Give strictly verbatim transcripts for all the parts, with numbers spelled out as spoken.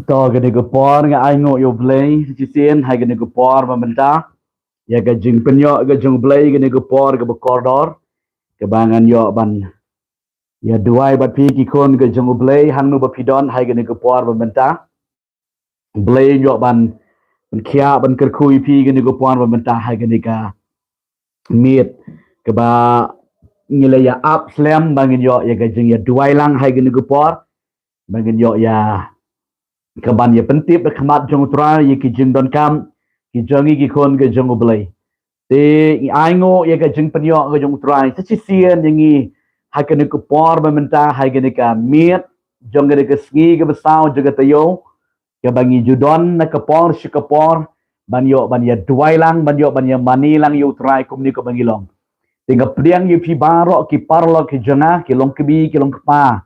To, kane ka por nga ai nguh ïa U Blei shisien ha kane ka por ba mynta, ïa ka jingpynïoh ka jong U Blei kane ka por kaba kordor, kaba ngan ïoh ban ïa duwai bad phi ki khun ka jong U Blei hangno ba phi don ha kane ka por ba mynta. U Blei un ïoh ban pynkhiah ban kyrkhu ïa phi kane ka por ba mynta ha kane ka miet kaba ngi la ïa ap slem ba ngin ïoh ïa ka jingïaduwai lang ha kane ka por, ba ngin ïoh ïa kaban ïa pyntip da khmat jong U Trai ïa ki jingdonkam ki jong ngi ki khun ka jong U Blei. Te ngi ai nguh ïa ka jingpynïoh ka jong U Trai sa shisien ïa ngi ha kane ka por ba mynta ha kane ka miet jong kane ka sngi kaba saw jong ka taïew, kaba ngi ju don na ka por sha ka por ban ïoh ban ïaduwai lang, ban ïoh ban ïamane lang ïa U Trai kumne kaba ngi long. Te nga pdiang ïa phi baroh ki paralok ki jong nga, ki longkmie ki longkpa,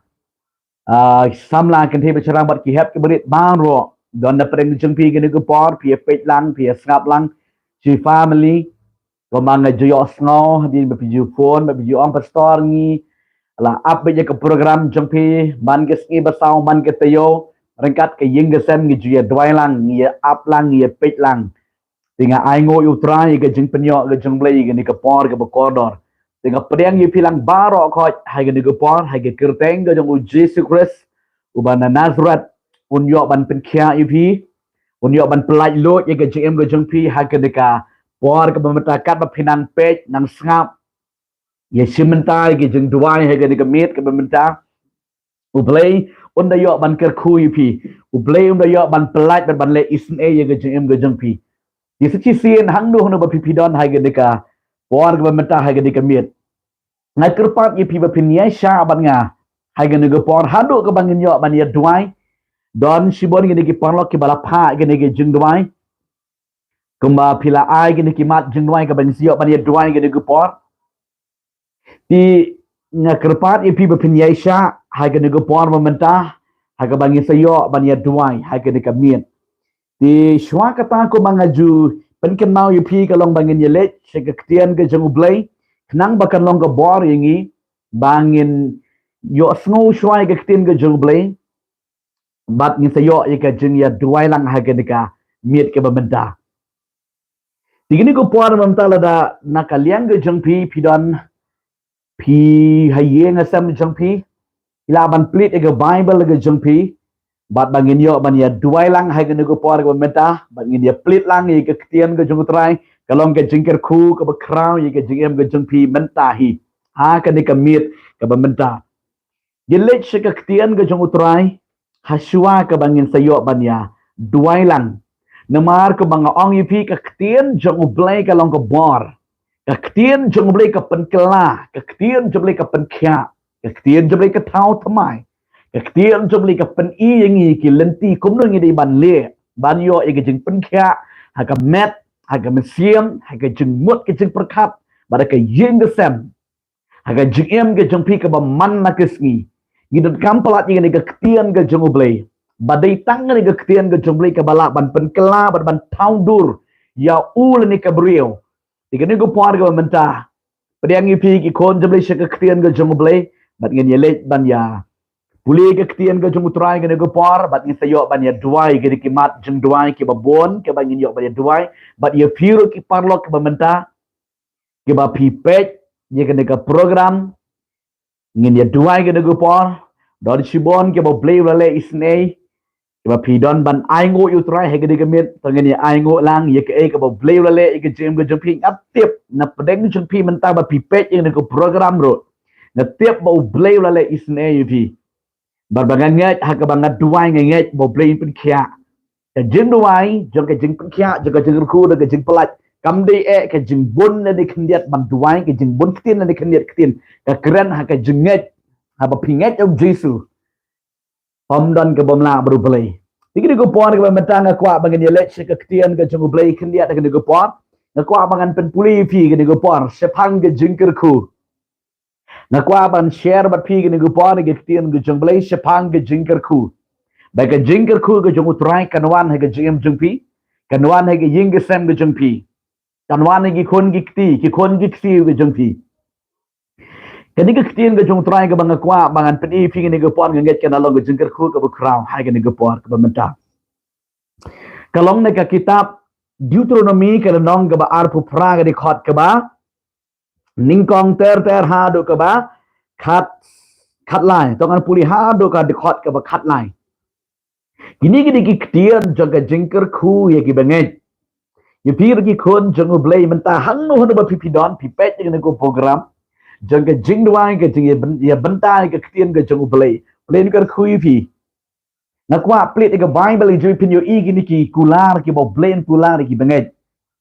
ah, samla kynthei bashynrang bad ki hep ki barit baroh, don na pdeng jong phi kane ka por, phi ïa peit lang, phi ïa sngap lang sha family. Kumba nga ju ïohsngew hadien ba phi ju phone, ba phi ju ong, Pastor, ngi la ap beit ïa ka program jong phi man ka sngi ba saw man ka taïew, ryngkat ka ïing ka sem ngi ju ïaduwai lang, ngi ïa ap lang, ngi ïa peit lang. Te nga ai nguh ïa U Trai ïa ka jingpynïoh ka jong U Blei ïa kane ka por kaba kordor. Te nga pdiang ïa phi lang baroh khoit ha kane ka por, ha ka kyrteng ka jong U Jisu Khrist uba na Nazareth, un ïoh ban pynkhiah ïa phi, un ïoh ban pyllait luid ïa ka jingim ka jong phi ha kane ka por kaba mynta, katba phi nang peit nang sngap ïa shi mynta ïa ka jingduwai ha kane ka miet kaba mynta. U Blei un da ïoh ban kyrkhu ïa phi. U Blei un da ïoh ban pyllait bad ban leh isynei ïa ka jingim ka jong phi. Te sa shisien hangno hangno ba phi phi don ha kane ka por kaba mynta ha kane ka miet, nga kyrpad ïa phi ba phin ïaishah bad nga ha kane ka por haduh kaba ngin ïoh ban ïaduwai. Don shibun kine ki paralok kiba la phah kine ki jingduwai. Kumba phi la ai kine ki mat jingduwai kaba ngin sa ïoh ban ïaduwai kane ka por. Te nga kyrpad ïa phi ba phin ïaishah ha kane ka por ba mynta ha kaba ngin sa ïoh ban ïaduwai ha kane ka miet. Te shuwa kata kumba nga ju pynkynmaw ïa phi ka long ba ngin ïaleit sha ka ktien ka jong U Blei, khnang ba kan long ka bor ïa ngi ba ngin ïohsngew shuwa ïa ka ktien ka jong U Blei bad ngin sa ïoh ïa ka jingïaduwai lang ha kane ka miet kaba mynta. Te kane ka por mynta lada na ka liang ka jong phi phi don, phi ha ïing ha sem jong phi, phi lah ban plie ïa ka Baibl ka jong phi bad ba ngin ïoh ban ïaduwai lang ha kane ka por kaba mynta, bad ngin ïa plie lang ïa ka ktien ka jong U Trai, ka long ka jingkyrkhu kaba khraw ïa ka jingim ka jong phi mynta hi ha kane ka miet kaba mynta. Ïaleit sha ka ktien ka jong U Trai ha shuwa kaba ngin sa ïoh ban ïaduwai lang. Namar kumba nga ong ïa phi, ka ktien jong U Blei ka long ka bor. Ka ktien jong U Blei ka pynkylla, ka ktien jong U Blei ka pynkhiah, ka ktien jong U Blei ka thaw thymmai. Ka ktien jong U Blei ka pyni ïa ngi ki lynti kumno ngi dei ban leh ban ïoh ïa ka jingpynkhiah ha ka met, ha ka mynsiem, ha ka jingmut ka jingpyrkhat bad ha ka ïing ka sem, ha ka jingim ka jong phi kaba man la ka sngi. Ngi donkam palat ïa kane ka ktien ka jong U Blei. Ba dei tang kane ka ktien ka jong U Blei kaba lah ban pynkylla bad ban thaw dur ïa u lane ka briew. Te kane ka por kaba mynta, pdiang ïa phi ki khun jong U Blei sha ka ktien ka jong U Blei bad ngin ïaleit ban ïa pule ka ktien ka jong U Trai kane ka por bad ngin sa ïoh ban ïaduwai kine ki mat jingduwai kiba bun kiba ngin ïoh ban ïaduwai. Bad ïa phi ruh ki paralok kiba mynta kiba phi peit ïa kane ka program, ngin ïaduwai kane ka por. Don shibun kiba U Blei u la leh isynei, kiba phi don ban ai nguh ïa U Trai ha kane ka miet. To ngin ïa ai nguh lang ïa kaei kaba U Blei u la leh ïa ka jingim ka jong phi. Nga tip na pdeng jong phi mynta ba phi peit ïa kane ka program ruh, nga tip ba U Blei u la leh isynei ïa phi. Bad ba nga ngeit ha kaba nga duwai nga ngeit ba U Blei un pynkhiah. Ka jingduwai jong ka jingpynkhiah, jong ka jingkyrkhu, jong ka jingpyllait, kam dei eh ka jingbun lane khyndiat ban duwai, ka jingbun ktien lane khyndiat ktien. Ka kren ha ka jingngeit, haba phi ngeit ïa U Jisu, ym don ka bym lah bad U Blei. Te kane ka por kaba mynta nga kwah ba ngin ïaleit sha ka ktien ka jong U Blei khyndiat ha kane ka por. Nga kwah ba ngan pynpule ïa phi kane ka por shaphang ka jingkyrkhu. Nga kwah ban share bad phi kane ka por ïa ka ktien ka jong U Blei shaphang ka jingkyrkhu. Ba ka jingkyrkhu ka jong U Trai kan wan ha ka jingim jong phi, kan wan ha ka ïing ka sem ka jong phi, kan wan ha ki khun ki kti, ki khun ki ksiew ka jong phi. Kane ka ktien ka jong U Trai kaba nga kwah ba ngan pyni ïa phi kane ka por, nga ngeit kan long ka jingkyrkhu kaba khraw ha kane ka por kaba mynta. Ka long na ka kitab Deuteronomi, ka lynnong kaba arphew phra, ka dkhot kaba nyngkong ter ter haduh kaba khat, khatlai. To ngan pule haduh ka dkhot kaba khatlai. Kine ki dei ki ktien jong ka jingkyrkhu ïa ki bangeit. Ïa phi ruh ki khun jong U Blei mynta, hangno hangno ba phi phi don, phi peit ïa kane ka program jong ka jingduwai, ka jingïa byn-, ïa bynta ïa ka ktien ka jong U Blei. Blei un kyrkhu ïa phi. Nga kwah plie ïa ka Bible jong phi, phin ïohi kine ki kular kiba U Blei un kular ïa ki bangeit.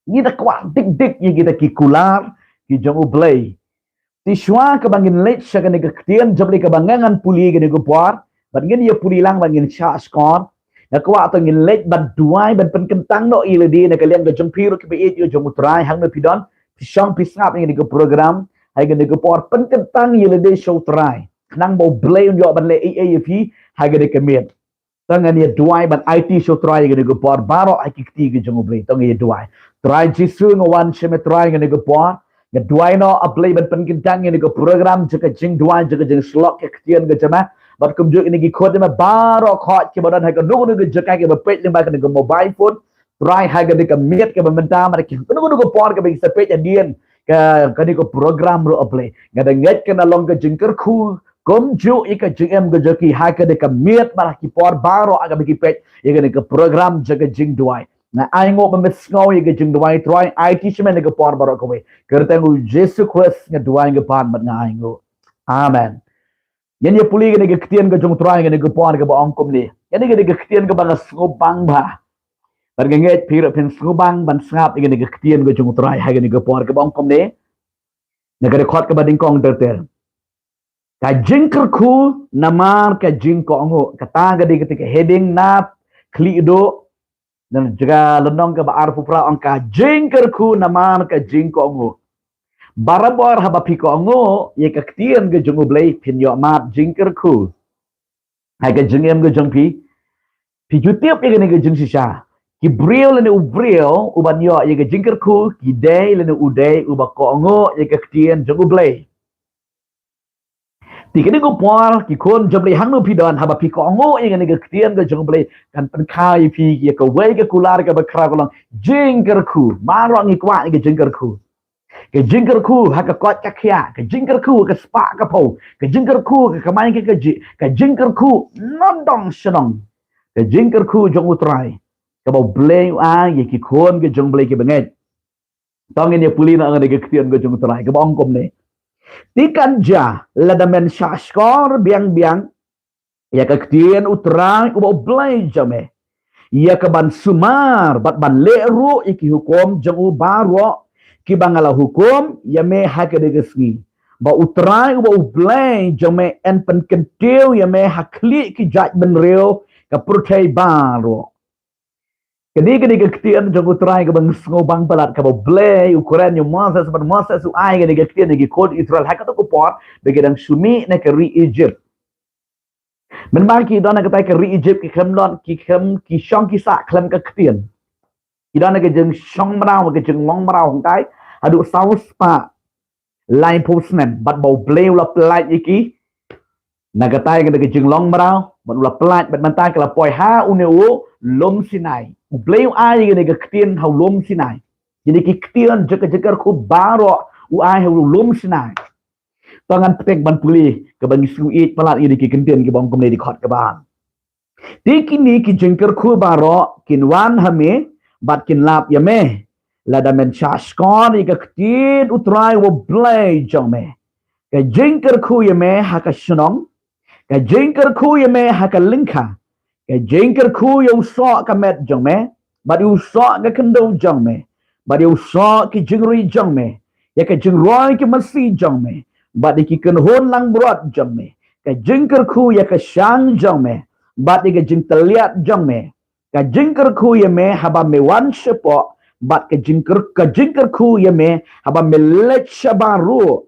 Ngi da kwah dik dik ïa kita ki kular ki jong U Blei. Te shuwa kaba ngin leit sha kane ka ktien jong U Blei kaba ngan pule kane ka por, bad ngin ïa pule lang bad ngin shah shkor, nga kwah to ngin leit ban duwai ban pynkyntang noh ïa lade na ka liang ka jong phi ruh kiba ïeit ïa jong U Trai, hangno phi don, phi shong phi sngap ïa kane ka program ha kane ka por, pynkyntang ïa lade sha U Trai, khnang ba U Blei un ïoh ban leh ei ei ïa phi ha kane ka miet. To ngin ïa duwai ban aiti sha U Trai ïa kane ka por baroh ha ki kti ki jong U Blei. To ngin ïa duwai. Trai Jisu, nga wan sha me Trai ïa kane ka por. Nga duwai noh, A Blei, ban pynkyntang ïa kane ka program jong ka jingduwai, jong ka jingsyllok ka ktien ka jong me. Bad kumjuh kine ki khun jong me baroh, khot kiba don ha kano kano ka jaka, kiba peit lyngba kane ka mobile phone. Trai, ha kane ka miet kaba mynta, bad ha kano kano ka por kaba ngi sa peit hadien ka, kane ka program ruh, A Blei, nga da ngeit ka na long ka jingkyrkhu kumjuh ïa ka jingim ka jong ki ha kane ka miet bad ha ki por baroh ha kaba ki peit ïa kane ka program jong ka jingduwai. Nga ainguh ba me sngew ïa ka jingduwai, Trai, aiti sha me ha kane ka por baroh kawei. Kyrteng U Jisu Khrist nga duwai, nga pan bad nga ainguh. Amen. Ngin ïa pule kane ka ktien ka jong U Trai kane ka por kaba ong kumne. Kane ka dei ka ktien kaba nga sngewbang bha. Bad nga ngeit phi ruh phin sngewbang ban sngap ïa kane ka ktien ka jong U Trai ha kane ka por kaba ong kumne. Na ka dkhot kaba nyngkong ter ter. Ka jingkyrkhu namar ka jingkohnguh. Kata ka dei kata ka heading na khlieh duh. Na ka lynnong kaba arphew phra ong ka jingkyrkhu namar ka jingkohnguh. Barabor haba phi kohnguh ïa ka ktien ka jong U Blei phin ïoh mad jingkyrkhu ha ka jingim ka jong phi. Phi ju tip ïa kane ka jingshisha. Ki briew lane u briew uban ïoh ïa ka jingkyrkhu, ki dei lane u dei uba kohnguh ïa ka ktien jong U Blei. Te kane ka por, ki khun jong U Blei, hangno phi don, haba phi kohnguh ïa kane ka ktien ka jong U Blei, kan pynkha ïa phi ïa kawei ka kular kaba khraw, ka long jingkyrkhu. Baroh ngi kwah ïa ka jingkyrkhu. Ka jingkyrkhu ha ka koit ka khiah, ka jingkyrkhu ha ka spah ka phew, ka jingkyrkhu ha ka kamai ka kajih, ka jingkyrkhu nadong shnong. Ka jingkyrkhu jong U Trai kaba U Blei u ai ïa ki khun ka jong U Blei ki bangeit. To ngin ïa pule na kane ka ktien ka jong U Trai kaba ong kumne. Te kan jia, lada men shah shkor biang biang ïa ka ktien U Trai uba U Blei jong me, ïa kaban sumar bad ban leh ruh ïa ki hukum jong u baroh kiba nga la hukum ïa me ha kane ka sngi, ba U Trai uba U Blei jong me un pynkyntiew ïa me ha khlieh ki jaitbynriew ka pyrthei baroh. Kane, kane ka ktien jong U Trai kaba nga sngewbang palat, kaba U Blei u kren ïa u Moses, bad u Moses u ai kane ka ktien ïa ki khun Israel ha kato ka por ba ki dang shu mih na ka ri Egypt. Mynba ki don ha kata ka ri Egypt, ki khlem don, ki khlem, ki shong ki sah khlem ka ktien. Ki don ha ka jingshong mraw, ka jinglong mraw hangtai haduh saw spah laiphew snem, bad ba U Blei u la pyllait ïa ki na katai ka jinglong mraw, bad u la pyllait, bad mynta ki la poi ha une u lum Sinai. U Blei u ai ïa kane ka ktien ha u lum Sinai. Kine ki ktien jong ka jingkyrkhu baroh u ai ha u lum Sinai. To ngan pyntek ban pule kaba ngi sngewthuh palat ïa kine ki ktien kiba ong kumne, dkhot kaba ar. Te kine ki jingkyrkhu baroh kin wan ha me bad kin lap ïa me, lada men shah shkor ïa ka ktien U Trai uba U Blei jong me. Ka jingkyrkhu ïa me ha ka shnong, ka jingkyrkhu ïa me ha ka lyngkha, ka jingkyrkhu ïa u soh ka met jong me, bad ïa u soh ka khyndew jong me, bad ïa u soh ki jingri jong me, ïa ka jingroi ki masi jong me, bad ïa ki kynhun langbrot jong me, ka jingkyrkhu ïa ka shang jong me, bad ïa ka jingtylliat jong me, ka jingkyrkhu ïa me haba me wan shapoh, bad ka jingkyr-, ka jingkyrkhu ïa me haba me leit shabar ruh.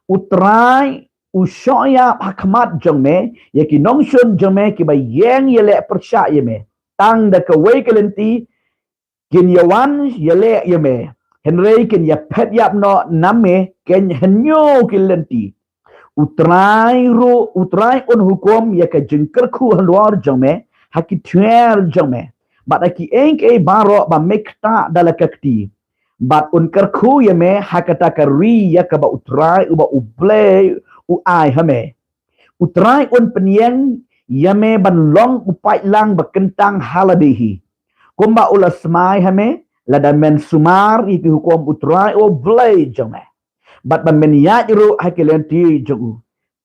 U Trai u shoh ïap ha khmat jong me ïa ki nongshun jong me kiba ïeng ïaleh pyrshah ïa me. Tang da kawei ka lynti kin ïa wan ïaleh ïa me, hynrei kin ïa phet ïap noh na me keiñ hynñiew ki lynti. U Trai ruh, U Trai un hukum ïa ka jingkyrkhu halor jong me ha ki tiar jong me, bad ha kiei kiei baroh ba me ktah da la ka kti. Bad un kyrkhu ïa me ha kata ka ri ïa kaba U Trai uba U Blei u ai ha me. U Trai un pynïeng ïa me ban long u paidlang ba kyntang ha lade hi, kumba u la smai ha me, lada men sumar ïa ki hukum U Trai U Blei jong me, bad ba men ïaid ruh ha ki lynti jong u.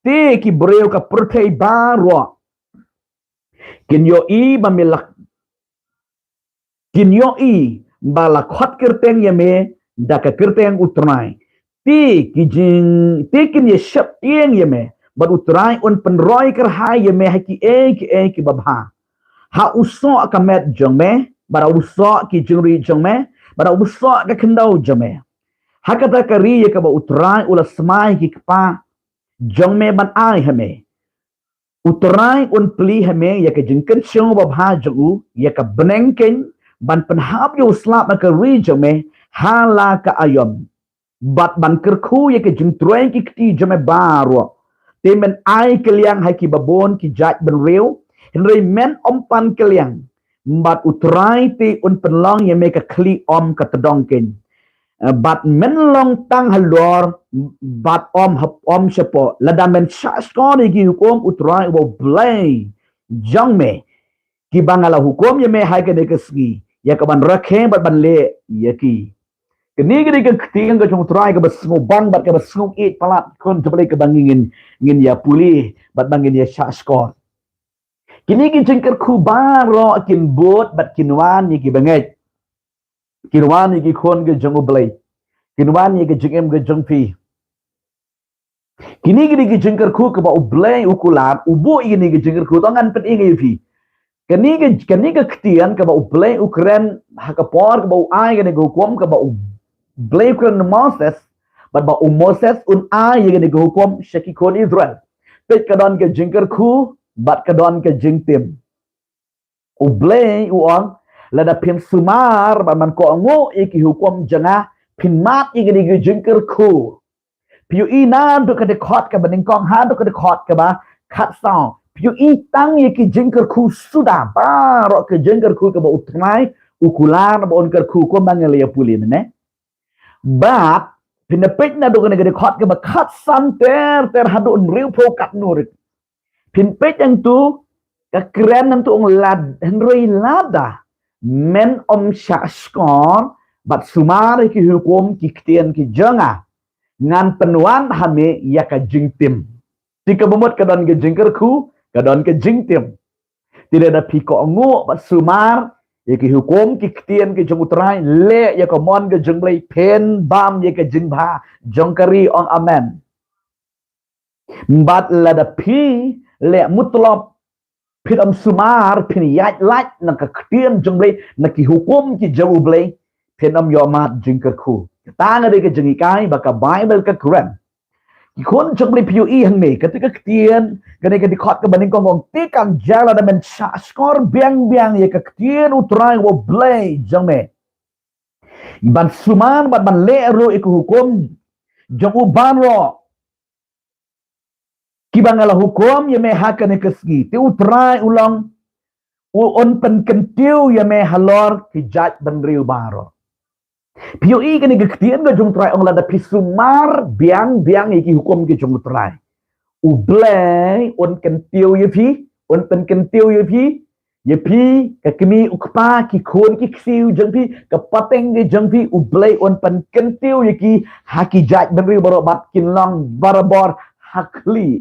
Te ki briew ka pyrthei baroh kin ïohi ba me la, kin ïohi ba la khot kyrteng ïa me da ka kyrteng U Trai. Te ki jing, te kin ïa sheptieng ïa me, bad U Trai un pynroi kyrhai ïa me ha kiei kiei kiba bha, ha u soh ka met jong me, bad ha u soh ki jingri jong me, bad ha u soh ka khyndew jong me. Ha kata ka ri ïa kaba U Trai u la smai ki kpa jong me ban ai ha me. U Trai un plie ha me ïa ka jingkynshew babha jong u, ïa ka bneng keiñ, ban pynhap ïa u slap na ka ri jong me ha la ka aïom, bad ban kyrkhu ïa ka jingtrei ki kti jong me baroh. Te men ai kylliang ha kiba bun ki jaid bynriew, hynrei men ym pan kylliang. Bad U Trai te un pynlong ïa me ka khlieh ym ka tdong keiñ. Eh, bad men long tang halor, bad ym hap ym shapoh, lada men shahshkor ïa ki hukum U Trai U Blei jong me, kiba nga la hukum ïa me ha kane ka sngi, ïa ka ban rakhe bad ban leh ïa ki. Kane ka dei ka ktien ka jong U Trai kaba sngewbang bad kaba sngewieit palat, khun jong U Blei, kaba ngin, ngin ïa pule bad ba ngin ïa shahshkor. Kine ki jingkyrkhu baroh kin bud bad kin wan ïa ki bangeit. Kin wan ïa ki khun ki jong U Blei. Kin wan ïa ki jingim ki jong phi. Kine ki dei ki jingkyrkhu kaba U Blei u kular, u buh ïa kine ki jingkyrkhu, to ngan pyni ïa phi. Kane ka, kane ka ktien kaba U Blei u kren ha ka por kaba u ai kane ka hukum, kaba U Blei u kren Moses, bad ba u Moses un ai ïa kane ka hukum sha ki khun Israel. Peit, ka don ka jingkyrkhu bad ka don ka jingtim. U Blei u ong, lada phin sumar bad ban kohnguh ïa ki hukum jong nga, phin mad ïa kine ki jingkyrkhu. Phi ïohi naduh ka dkhot kaba nyngkong haduh ka dkhot kaba khatsaw, phi ïohi tang ïa ki jingkyrkhu suda, baroh ki jingkyrkhu kaba U Trai u kular ba un kyrkhu, kumba ngi la ïa pule mynne. Bad phin da peit naduh kane ka dkhot kaba khatsan ter ter haduh hynriewphew katno ruh. Phin peit hangto, ka kren hangto, ong lad, hynrei lada men ym shahshkor bad sumar ïa ki hukum ki ktien ki jong nga, ngan pynwan ha me ïa ka jingtim. Te kaba mut ka don ka jingkyrkhu, ka don ka jingtim. Te lada phi kohnguh bad sumar ïa ki hukum ki ktien ki jong U Trai, leh ïa ka mon ka jong U Blei, phin bam ïa ka jingbha jong ka ri, ong amen. Bad lada phi leh mutlop, phin ym sumar, phin ïaid lait na ka ktien jong U Blei, na ki hukum ki jong U Blei, phin ym ïoh mad jingkyrkhu. Kata ka dei ka jinghikai ba ka Baibl ka kren. Ki khun jong U Blei, phi ïohi hangne, kata ka ktien, kane ka dkhot kaba nyngkong ong, te kan jia lada men shahshkor biang biang ïa ka ktien U Trai U Blei jong me, ban sumar bad ban leh ruh ïa ki hukum jong u baroh, kiba nga la hukum ïa me ha kane ka sngi, te U Trai u long, u un pynkyntiew ïa me halor ki jaid bynriew baroh. Phi ïohi kane ka ktien ka jong U Trai, ong lada phi sumar biang biang ïa ki hukum ki jong U Trai, U Blei un kyntiew ïa phi, un pynkyntiew ïa phi, ïa phi, ka kmie u kpa, ki khun ki ksiew jong phi, ka pateng ki jong phi, U Blei un pynkyntiew ïa ki ha ki jaid bynriew baroh bad kin long barabor ha khlieh.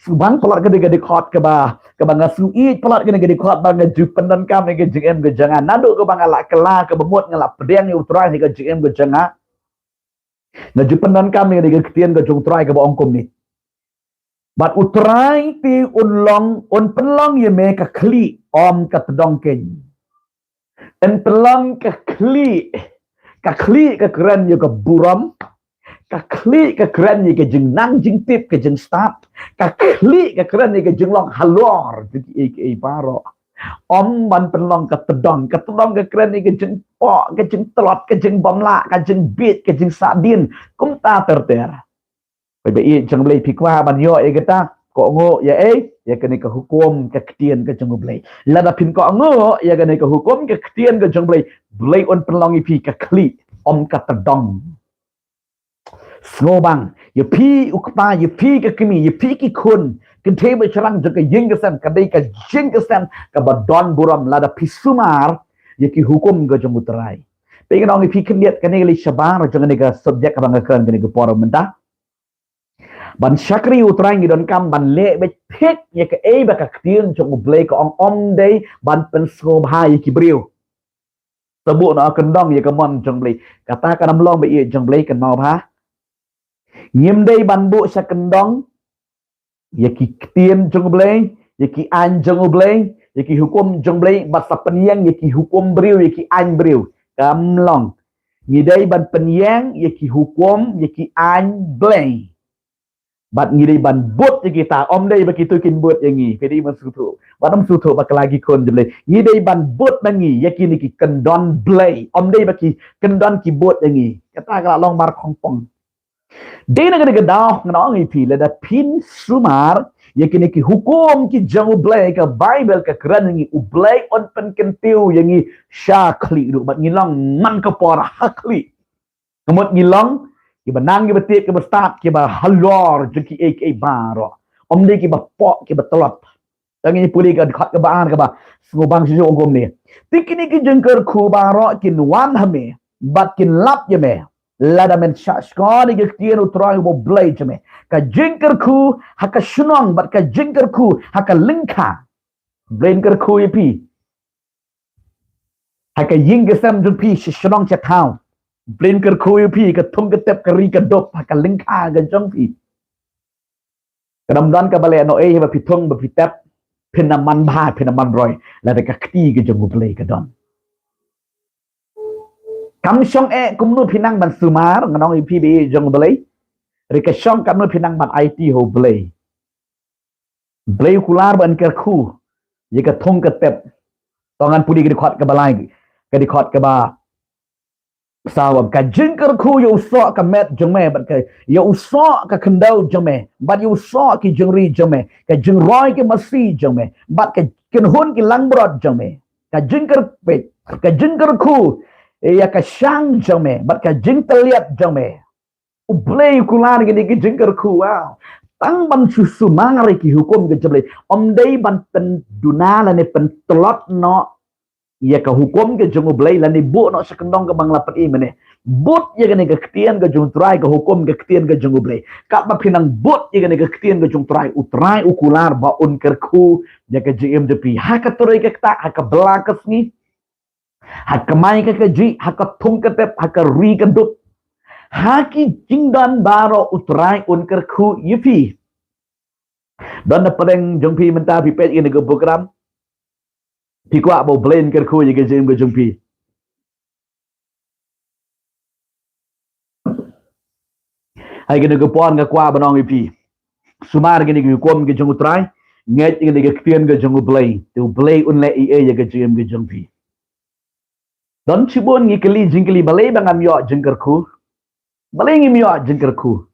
Sngewbha palat ka dei ka dkhot kaba, kaba nga sngewbha palat ka dei ka dkhot ba nga ju pyndonkam ïa ka jingim ka jong nga. Naduh kaba nga la kylla, kaba mut nga la pdiang ïa U Trai ha ka jingim ka jong nga, nga ju pyndonkam ïa ka ktien ka jong U Trai kaba ong kumne. Bad U Trai te un long, un pynlong ïa me ka khlieh, ym ka tdong keiñ. Un pynlong ka khlieh, ka khlieh ka kren ïa ka burom, ka khlieh ka kren ïa ka jingnang jingtip, ka jingstad, ka khlieh ka kren ïa ka jinglong halor jong kiei kiei baroh. Ym ban pynlong ka tdong, ka tdong ka kren ïa ka jingpoh, ka jingtlot, ka jingbymlah, ka jingbieit, ka jingsahdien, kumta ter ter. Ba ïeit jong U Blei, phi kwah ban ïoh ïa kata, kohnguh ïa ei, ïa kane ka hukum ka ktien ka jong U Blei. Lada phin kohnguh ïa kane ka hukum ka ktien ka jong U Blei, U Blei un pynlong ïa phi ka khlieh, ym ka tdong. Sngewbang, ïa phi u kpa, ïa phi ka kmie, ïa phi ki khun, kynthei bad shynrang jong ka ïing ka sem, ka dei ka jingkyrmen kaba don burom lada phi sumar ïa ki hukum ka jong U Trai. Te ngan ong ïa phi khyndiat, kane ka leit shabar jong kane ka subject kaba nga kren kane ka por mynta. Ban shakri U Trai ngi donkam ban leh beit thik ïa kaei ba ka ktien jong U Blei ka ong, ym dei ban pynsngewbha ïa ki briew. Sa buh noh kyndong ïa ka mon jong U Blei. Kata kan ym long ba ïeit jong U Blei, kynmaw bha. Ngim dei ban buh sha kyndong ïa ki ktien jong U Blei, ïa ki aiñ jong U Blei, ïa ki hukum jong U Blei, bad sa pynïeng ïa ki hukum briew, ïa ki aiñ briew. Kam long. Ngi dei ban pynïeng ïa ki hukum, ïa ki aiñ Blei. Bad ngi dei ban bud ïa kita, ym dei ba kito kin bud ïa ngi. Phi dei ban sngewthuh. Bad ym sngewthuh ba ka la ki khun jong U Blei. Ngi dei ban bud na ngi ïa kine ki kyndon Blei. Ym dei ba ki kyndon ki bud ïa ngi. Kata ka la long mar khongpong. Dei na kane ka daw ngan ong ïa phi, lada phin sumar ïa kine ki hukum ki jong U Blei, ka Baibl ka kren ïa ngi, U Blei un pynkyntiew ïa ngi sha khlieh ruh, bad ngi long man ka por ha khlieh. Ka mut ngi long kiba nang, kiba tied, kiba stad, kiba halor jong kiei kiei baroh. Ym dei kiba poh, kiba tlot. Tang ngi pule ka dkhot kaba ar kaba sngewbang shisha, ong kumne: Te kine ki jingkyrkhu baroh kin wan ha me bad kin lap ïa me, lada men shah shkor ïa ka ktien U Trai U Blei jong me. Ka jingkyrkhu ha ka shnong bad ka jingkyrkhu ha ka lyngkha. U Blei un kyrkhu ïa phi ha ka ïing ka sem jong phi, sha shnong sha thaw. U Blei un kyrkhu ïa phi ha ka thung ka tep, ka ri ka dup, ha ka lyngkha ka jong phi. Kan ym don kaba leh noh ei, haba phi thung ba phi tep, phin ym man bha, phin ym man roi, lada ka kti ka jong U Blei ka don. Kam shong eh kumno phi nang ban sumar, ngan ong ïa phi ba ïeit jong U Blei. Hynrei ka shong kumno phi nang ban aiti ha U Blei. U Blei u kular ba un kyrkhu ïa ka thung ka tep. To ngan pule ka dkhot kaba lai, ka dkhot kaba saw: Ka jingkyrkhu ïa u soh ka met jong me, bad ka, ïa u soh ka khyndew jong me, bad ïa u soh ki jingri jong me, ka jingroi ki masi jong me, bad ka kynhun ki langbrot jong me. Ka jingkyrpit, ka jingkyrkhu ïa ka shang jong me bad ka jingtylliat jong me. U Blei u kular kine ki jingkyrkhu, wow. Tang ban shu sumar ïa ki hukum ka jong U Blei. Ym dei ban pynduna lane pyntlot noh ïa ka hukum ka jong U Blei, lane buh noh sha kyndong kaba nga la pyni mynne. Bud ïa kane ka ktien ka jong U Trai, ka hukum ka ktien ka jong U Blei. Katba phi nang bud ïa kane ka ktien ka jong U Trai, U Trai u kular ba un kyrkhu ïa ka jingim jong phi. Ha ka trei ka ktah, ha ka bylla ka sngi, ha ka kamai ka kajih, ha ka thung ka tep, ha ka ri ka dup, ha ki jingdon baroh U Trai un kyrkhu ïa phi. Don na pdeng jong phi mynta, phi peit ïa kane ka program, phi kwah ba U Blei un kyrkhu ïa ka jingim ka jong phi? Ha kane ka por nga kwah ban ong ïa phi, sumar kine ki hukum ki jong U Trai, ngeit ïa kine ki ktien ki jong U Blei, te U Blei un leh ei ei ïa ka jingim ka jong phi. Don shibun ngi kylli jingkylli, balei ba ngam ïoh jingkyrkhu? Balei ngim ïoh jingkyrkhu?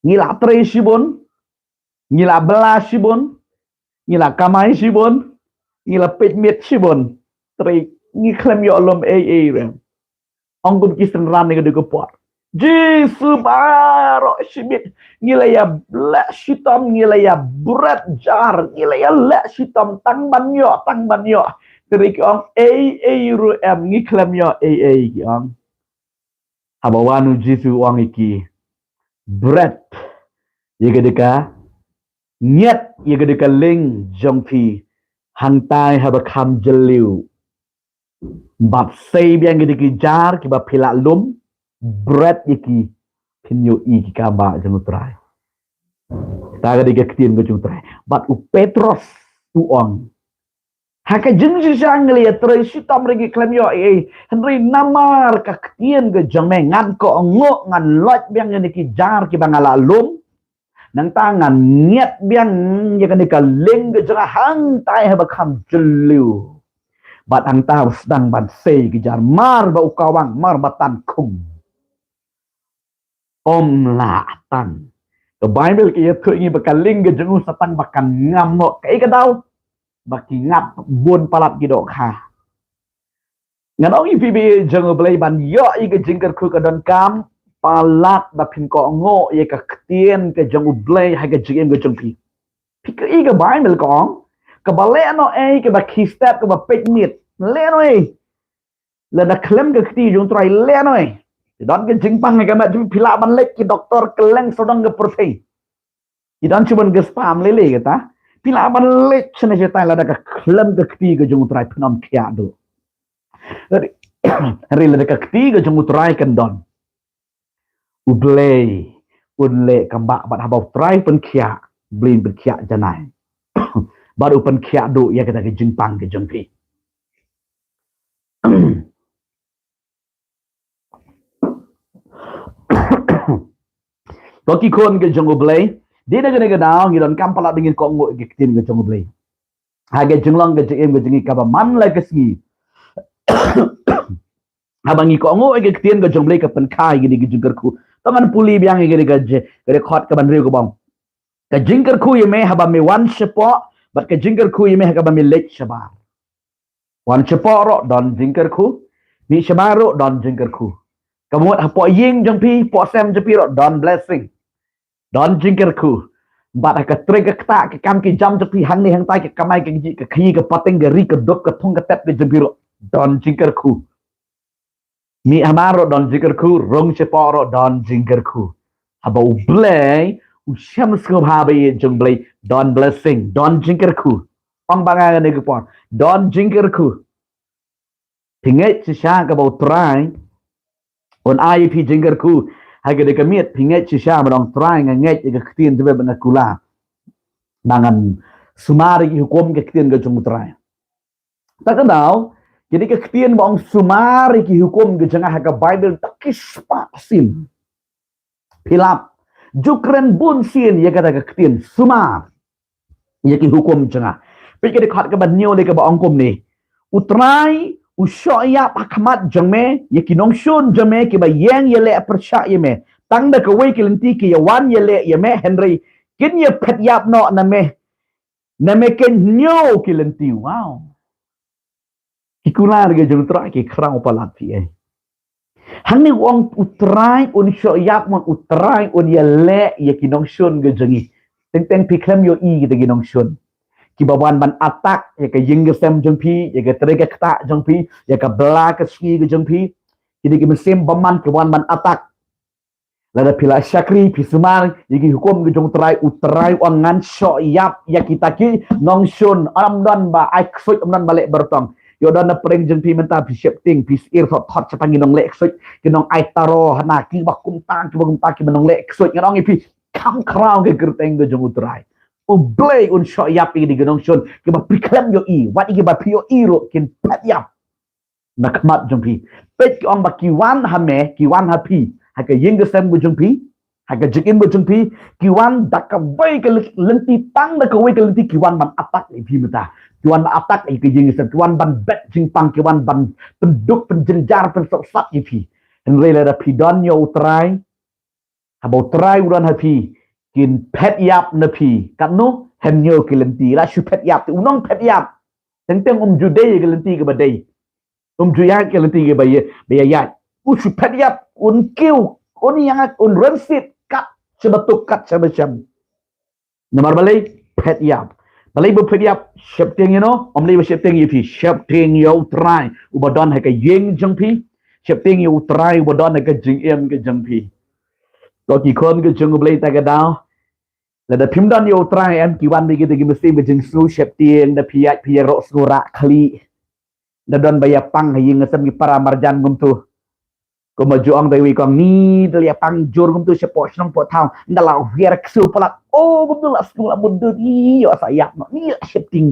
Ngi la trei shibun, ngi la bylla shibun, ngi la kamai shibun, ngi la peit miet shibun, hynrei ngi khlem ïoh lum ei ei ruh. Ong kum ki synran ha kane ka por, Jisu baroh shi miet ngi la ïa leh shitom, ngi la ïa bret jar, ngi la ïa leh shitom tang ban ïoh, tang ban ïoh. Hynrei ki ong ei ei ruh em, ngi khlem ïoh ei ei, ki ong. Haba wan U Jisu u ong ïa ki, bret ïa kane ka, ngiat ïa kane ka lieng jong phi hangtai ha ba kham jylliew, bad sei biang kine ki jar kiba phi la lum, bret ïa ki, phin ïohi ki kambah jong U Trai. Kata ka dei ka ktien ka jong U Trai. Bad u Petros u ong, ha ka jingshisha ngi la ïa trei shitom hynrei ngi khlem ïoh ei ei. Hynrei namar ka ktien ka jong me, ngan kohnguh, ngan loit biang ïa kine ki jar kiba nga la lum. Nangta ngan ngiat biang ïa kane ka lieng ka jong nga hangtai ha ba kham jylliew. Bad hangta ba sdang ban sei ki jar, mar ba u kawang, mar ba tan khung. Ym lah tang Ka Baibl ka ïathuh ïa ngi ba ka lieng ka jong u Soitan ba kan ngam noh. Kaei ka daw? Ba ki ngap bun palat ki dohkha. Ngan ong ïa phi ba ïeit jong U Blei, ban ïoh ïa ka jingkyrkhu ka donkam palat ba phin kohnguh ïa ka ktien ka jong U Blei ha ka jingim ka jong phi. Phi ïohi ka Baibl ka ong, kaba leh noh ei, kaba khie step, kaba peit miet, leh noh ei. Lada khlem ka kti jong U Trai, leh noh ei. Don ka jingpang ha ka met jong phi, phi lah ban leit ki doktor kylleng sawdong ka pyrthei. Ki don shibun ka spam lei lei kata. Phi lah ban leit shane shatai, lada ka khlem ka kti ka jong U Trai phin ym khiah duh. Hynrei lada ka kti ka jong U Trai kan don, U Blei un leh kaba, bad haba U Trai pynkhiah, U Blei un pynkhiah janai. Bad u pynkhiah duh ïa kata ka jingpang ka jong phi. To ki khun ka jong U Blei, dei na kane ka daw ngi donkam palat ba ngin kohnguh ïa ka ktien ka jong U Blei ha ka jinglong ka jingim ka jong ngi kaba man la ka sngi. Haba ngi kohnguh ïa ka ktien ka jong U Blei ka pynkha ïa kane ka jingkyrkhu. To ngan pule biang ïa kane ka je, ka record kaba hynriew kaba ong, ka jingkyrkhu ïa me haba me wan shapoh, bad ka jingkyrkhu ïa me ha kaba me leit shabar. Wan shapoh ruh don jingkyrkhu, mih shabar ruh don jingkyrkhu. Ka mut hapoh ïing jong phi, hapoh sem jong phi ruh don blessing, don jingkyrkhu. Bad ha ka trei ka ktah, ka kam ka jam jong phi, hangne hangtai, ka kamai ka kajih, ka khaïi ka pateng, ka ri ka duk, ka thong ka tep ka jong phi ruh don jingkyrkhu. Mih hamar ruh don jingkyrkhu, rung shapoh ruh don jingkyrkhu. Haba U Blei u shem sngewbha ba ïeit jong U Blei, don blessing, don jingkyrkhu. Ong ba nga kane ka por, don jingkyrkhu. Phi ngeit shisha kaba U Trai un ai ïa phi jingkyrkhu ha kane ka miet? Phi ngeit shisha? Ba ong, Trai, nga ngeit ïa ka ktien jong me bad nga kular ba ngan sumar ïa ki hukum ka ktien ka jong U Trai. Ta ka daw, kane ka ktien ba ong sumar ïa ki hukum ka jong nga ha ka Baibl, ta ki spah sien. Phi lap, ju kren bun sien ïa kata ka ktien sumar ïa ki hukum jong nga. Peit ka dkhot kaba hynñiew lei kaba ong kumne: U Trai u shoh ïap ha khmat jong me ïa ki nongshun jong me kiba ïeng ïaleh pyrshah ïa me. Tang da kawei ka lynti ki ïawan ïaleh ïa me, hynrei kin ïaphet ïap noh na me, na me keiñ hynñiew ki lynti. Wow. Ki kular ka jong U Trai ki khraw palat, phi ïohi. Hangne u ong U Trai un shoh ïap, mon, U Trai un ïaleh ïa ki nongshun ka jong ngi. Teng teng phi khlem ïohi kita ki nongshun kiba wan ban attack ïa ka ïing ka sem jong phi, ïa ka trei ka ktah jong phi, ïa ka bla ka sngi ka jong phi. Kita ki mynsiem bymman ki wan ban attack. Lada phi la shakri, phi sumar ïa ki hukum ki jong U Trai, U Trai u ong ngan shoh ïap ïa kita ki nongshun. Ym don ba ai ksuid, ym don ba leh byrtong. Ïoh don na pdeng jong phi mynta phi sheptieng, phi syier thot thot shaphang ki nongleh ksuid, ki nong ai taro hana, kiba kumta, kiba kumta, kiba nongleh ksuid. Ngan ong ïa phi, kham khraw ka kyrteng ka jong U Trai. U Blei un shoh ïap ïa ki nongshun kiba phi khlem ïohi, wat ïa kiba phi ïohi ruh kin phet ïap na khmat jong phi. Peit, ki ong ba ki wan ha me, ki wan ha phi, ha ka ïing ka sem ka jong phi, ha ka jingim ka jong phi, ki wan da kawei ka lynti, tang da kawei ka lynti ki wan ban attack ïa phi mynta. Ki wan ban attack ïa ka ïing ka sem, ki wan ban bet jingpang, ki wan ban pynduk, pynjynjar, pynsaphriang ïa phi. Hynrei lada phi don ïa U Trai, haba U Trai u don ha phi, kin phet ïap na phi. Katno? Hynñiew ki lynti. La shu phet ïap, te u nongphet ïap teng teng um ju dei ïa ki lynti kiba dei. Um ju ïaid ki lynti kiba ïa, ba ïa ïaid. U shu phet ïap, un kiew, un ïaid, un rynsied kat shaba tuk, kat shaba shem. Namar balei? Phet ïap. Balei ba phet ïap? Sheptieng ïa no? Ym lei ba sheptieng ïa phi, sheptieng ïa U Trai uba don ha ka ïing jong phi. Sheptieng ïa U Trai uba don ha ka jingim ka jong phi. To ki khun ka jong U Blei, ta ka daw, lada phim don ïa U Trai, em, ki wan bad kita ki mynsiem ka jingsngew sheptieng, da phi ïaid phi ïaroh sngew rah khlieh. Da don ba ïa pang ha ïing ha sem, ki para marjan kumto. Kumba ju ong da iwei i kong, ni da la ïa pang jur kumto shapoh shnong poh thaw, nda la wiar ksew palat. O, kumto la sngew la bun dud, ïoh sa ïap noh, ni la sheptieng.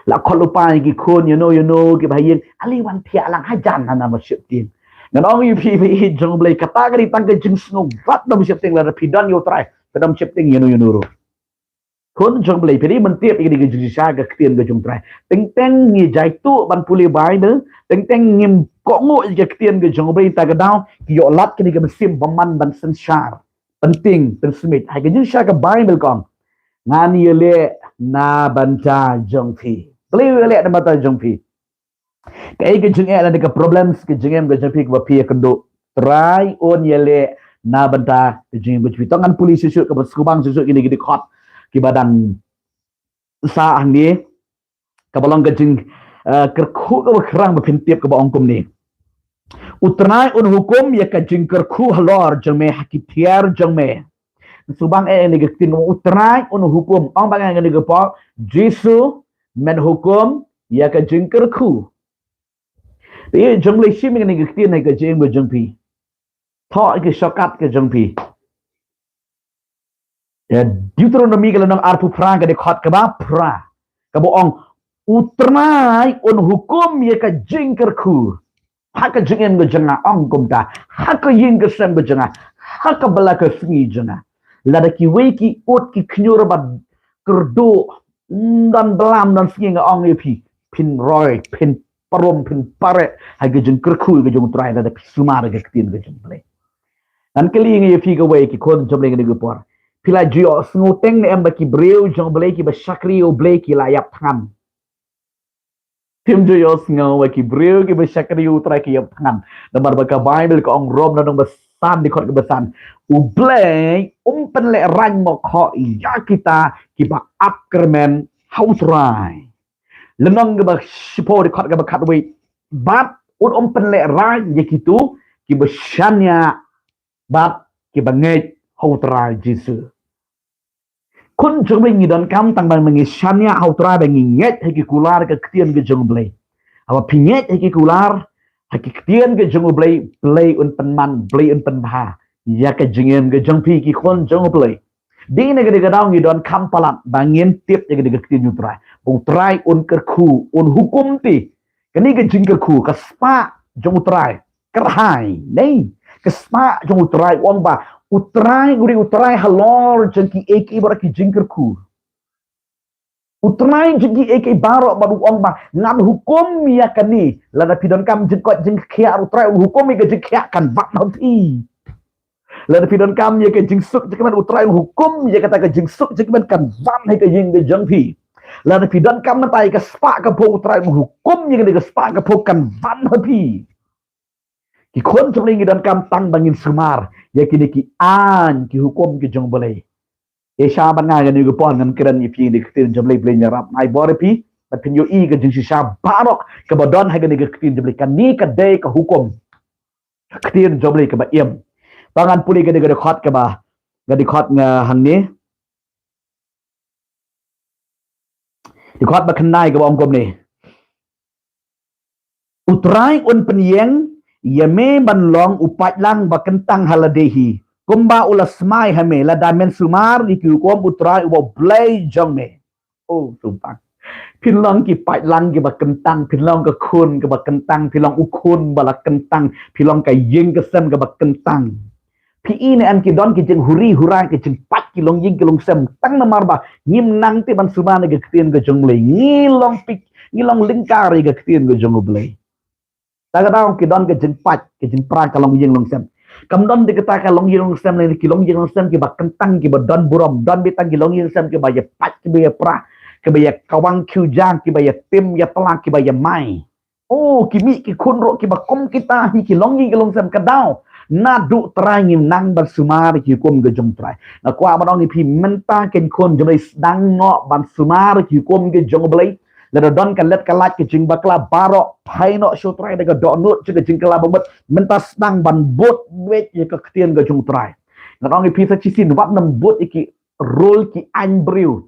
La khot lypa ïa ki khun, ïa no ïa no kiba ha ïing, ale wan thiah lang hajan hana, ba sheptieng. Ngan ong ïa phi, phi jong U Blei, kata ka dei tang ka jingsngew, wat dang sheptieng. Lada phi don ïa U Trai, phi dang sheptieng ïa no ïa no ruh. Khun jong U Blei, phi dei ban tip ïa kane ka jingshisha ka ktien ka jong U Trai. Teng teng ngi jaituh ban pule Baibl, teng teng ngim kohnguh ïa ka ktien ka jong U Blei, ta ka daw ki ïoh lad kane ka mynsiem bymman ban synshar. pynting, pynsmit. Ha ka jingshisha ka Bible ka ong, ngan ïaleh na bynta jong phi. Balei u ïaleh na bynta jong phi? Kaei ka jingeh lane ka problems, ka jingeh ka jong phi kaba phi ïakynduh? Trai un ïaleh na bynta ka jingeh ka jong phi. To ngan pule shuh shuh, kaba sngewbang shuh shuh kine ki dkhot kiba dang sah hangne, kaba long ka jing, eh, kyrkhu kaba khrang ba phin tip, kaba ong kumne: U Trai un hukum ïa ka jingkyrkhu halor jong me ha ki tiar jong me. Sngewbang eh ïa kane ka ktien, U Trai un hukum. Ong ba nga ïa kane ka por, Jisu men hukum ïa ka jingkyrkhu. Te jong Blei shim ïa kane ka ktien ha ka jingim ka jong phi. Thoh ïa ki shortcut ka jong phi. Ïa Deuteronomy ka lynnong arphew phra, ka dkhot kaba phra, kaba ong, U Trai un hukum ïa ka jingkyrkhu ha ka jingim ka jong nga, ong kumta, ha ka ïing ka sem ka jong nga, ha ka bylla ka sngi jong nga. Lada kiwei ki ud ki khñiur bad kyrduh, mm, don bylla don sngi, nga ong ïa phi, phin roi, phin parum, phin pareh ha ka jingkyrkhu ka jong U Trai lada phi sumar ïa ka ktien ka jong U Blei. Ngan kylli ïa phi kawei, ki khun jong U Blei, kane ka por, phi la ju ïohsngew teng ne em ba ki briew jong U Blei kiba shakri ïa U Blei ki la ïap thngan? Phim ju ïohsngew ba ki briew kiba shakri ïa U Trai ki ïap thngan. Namar ba ka Bible ka ong, Rom lynnong ba san, dkhot kaba san, U Blei um pynlehraiñ mo khoh ïa kita kiba ap kyrmen ha U Trai. Lynnong kaba shiphew, dkhot kaba khatwei, bad un ym pynlehraiñ ïa kito kiba shaniah bad kiba ngeit ha U Trai Jisu. Khun jong U Blei, ngi donkam tang ba ngi shaniah ha U Trai, ba ngi ngeit ha ki kular ka ktien ka jong U Blei. Haba phi ngeit ha ki kular, ha ki ktien ka jong U Blei, Blei un pynman, Blei un pynbha ïa ka jingim ka jong phi, ki khun jong U Blei. Dei na kane ka daw ngi donkam palat ba ngin tip ïa kane ka ktien U Trai, ba U Trai un kyrkhu, un hukum te. Kane ka jingkyrkhu, ka spah jong U Trai, kyrhai, ne? Ka spah jong U Trai, u ong ba U Trai u dei U Trai halor jong kiei kiei baroh ki jingkyrkhu. U Trai jong kiei kiei baroh, bad u ong ba ngan hukum ïa kane. Lada phi donkam jingkoit jingkhiah, U Trai un hukum ïa ka jingkhiah kan wan ha phi. Lada phi donkam ïa ka jingsuk jingkmen, U Trai un hukum ïa kata ka jingsuk jingkmen kan wan ha ka ïing ka jong phi. Lada phi donkam mynta ïa ka spah ka phew, U Trai un hukum ïa kane ka spah ka phew kan wan ha phi. Ki khun jong U Blei, ngi donkam tang ba ngin sumar ïa kine ki aiñ, ki hukum ki jong U Blei. Ïa sha ban nga ïa kane ka por ngan kren ïa phi ïa ka ktien jong U Blei, Blei un ïarap ai bor ïa phi, bad phin ïohi ka jingshisha baroh kaba don ha kane ka ktien jong U Blei. Kane ka dei ka hukum, ka ktien jong U Blei kaba im. To ngan pule kane ka dkhot kaba, ka dkhot nga hangne. Dkhot ba khyndai kaba ong kumne: U Trai un pynïeng ïa me ban long u paidlang ba kyntang ha lade hi, kumba u la smai ha me, lada men sumar ïa ki hukum U Trai uba U Blei jong me. Oh, sngewbha. Phin long ki paidlang kiba kyntang, phin long ka khun kaba kyntang, phin long u khun ba la kyntang, phin long ka ïing ka sem kaba kyntang. Phi i ne em, ki don ki jinghuri hura, ki jingpait, ki longïing ki longsem, tang namar ba ngim nang te ban sumar ïa ka ktien ka jong U Blei. Ngi long pik, ngi long lyngkar ïa ka ktien ka jong U Blei. Ta ka daw ki don ki jingpait, ki jingpra ka longïing longsem. Kam don de kata ka longïing longsem lane ki longïing longsem kiba kyntang, kiba don burom, don beit tang ki longïing longsem kiba ïa pait, kiba ïa pra, kiba ïa kawang khiew jang, kiba ïa tim ïa tla, kiba ïa mai. Oh, ki mih ki khun ruh kiba kum kita hi, ki longïing ki longsem. Ka daw naduh trai ngim nang ban sumar ïa ki hukum ki jong U Trai. Nga kwah ban ong ïa phi mynta, ki khun jong U Blei, sdang noh ban sumar ïa ki hukum ki jong U Blei. Lada don ka leit ka lait, ki jingbakla baroh, phai noh sha U Trai da ka dohnud, sha ka jingkylla bymut. Mynta sdang ban bud beit ïa ka ktien ka jong U Trai. Ngan ong ïa phi sa shisien, wat nym bud ïa ki rule ki aiñ briew.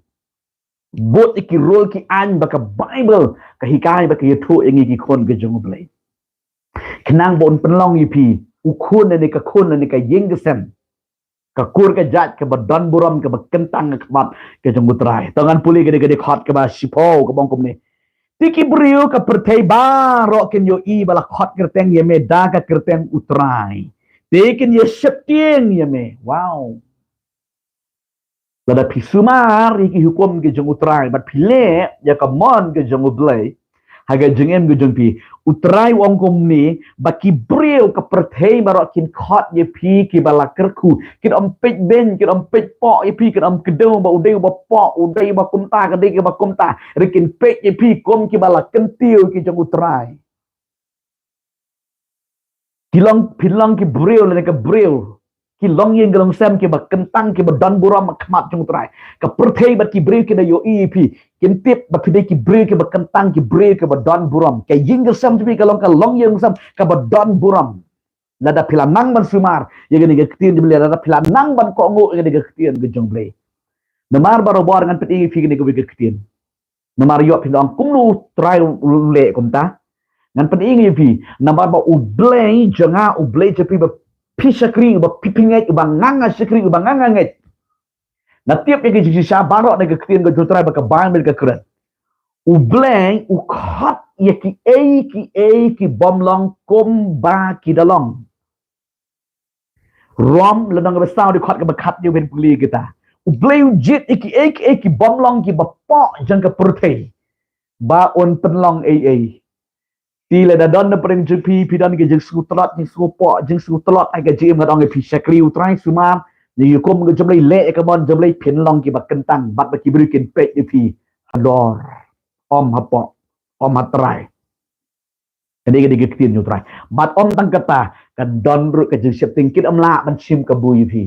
Bud ïa ki rule ki aiñ ba ka Bible ka hikai, ba ka ïathuh ïa ngi ki khun ki jong U Blei. Khnang ba un pynlong ïa phi u khun lane ka khun lane ka ïing ka sem, ka kur ka jait kaba don burom, kaba kyntang ha khmat ka jong U Trai. To ngan pule ka dei, ka dei ka dkhot kaba shiphew, kaba ong kumne: Te ki briew ka pyrthei baroh kin ïohi ba la khot kyrteng ïa me da ka kyrteng U Trai, te kin ïa sheptieng ïa me. Wow. Lada phi sumar ïa ki hukum ki jong U Trai bad phi leh ïa ka mon ka jong U Blei, Ha ka jingim ka jong phi. U Trai u ong kumne, ba ki briew ka pyrthei baroh kin khot ïa phi kiba la kyrkhu. Kin ym peit beiñ, kin ym peit poh ïa phi, kin ym kdew ba u dei uba poh, u dei uba kumta, ka dei kaba kumta. Hynrei kin peit ïa phi kum kiba la kyntiew ki jong U Trai. Ki long, phin long ki briew lane ka briew, ki longïing ki longsem kiba kyntang, kiba don burom ha khmat jong U Trai. Ka pyrthei bad ki briew ki da ïohi ïa phi, kin tip ba phi dei ki briew kiba kyntang, ki briew kiba don burom. Ka ïing ka sem jong phi ka long ka longïing sem kaba don burom. Lada phi la nang ban sumar ïa kane ka ktien jong U Blei, lada phi la nang ban kohnguh ïa kane ka ktien ka jong U Blei. Namar barabor ngan pyni ïa phi kane kawei ka ktien. Namar ïoh phi ong kumno U Trai u leh kumta. Ngan pyni ïa phi. Namar ba U Blei jong nga, U Blei jong phi ba phi shakri, ba phi, phi ngeit, uba nga nga shakri, uba nga nga ngeit. Nga tip ïa ka jingshisha baroh na ka ktien ka jong U Trai ba ka Baibl ka kren. U Blei u khot ïa kiei kiei ki bym long kumba ki da long. Rom lynnong kaba saw dkhot kaba khatñiew, phin pule kita. U Blei u jied ïa kiei kiei ki bym long, kiba poh jong ka pyrthei, ba un pynlong ei ei. Te lada don na pdeng jong phi, phi don ki jingsngewtlot, jingsngewpoh, jingsngewtlot ha ka jingim, ngan ong ïa phi, shakri U Trai, sumar ïa ka hukum ka jong U Blei, leh ïa ka mon jong U Blei, phin long kiba kyntang, bad ba ki briew kin peit ïa phi halor, ym hapoh, ym hatrai. Kane ka dei ka ktien jong U Trai. Bad ym tang kata, ka don ruh ka jingsheptieng, kin ym lah ban shim kabu ïa phi.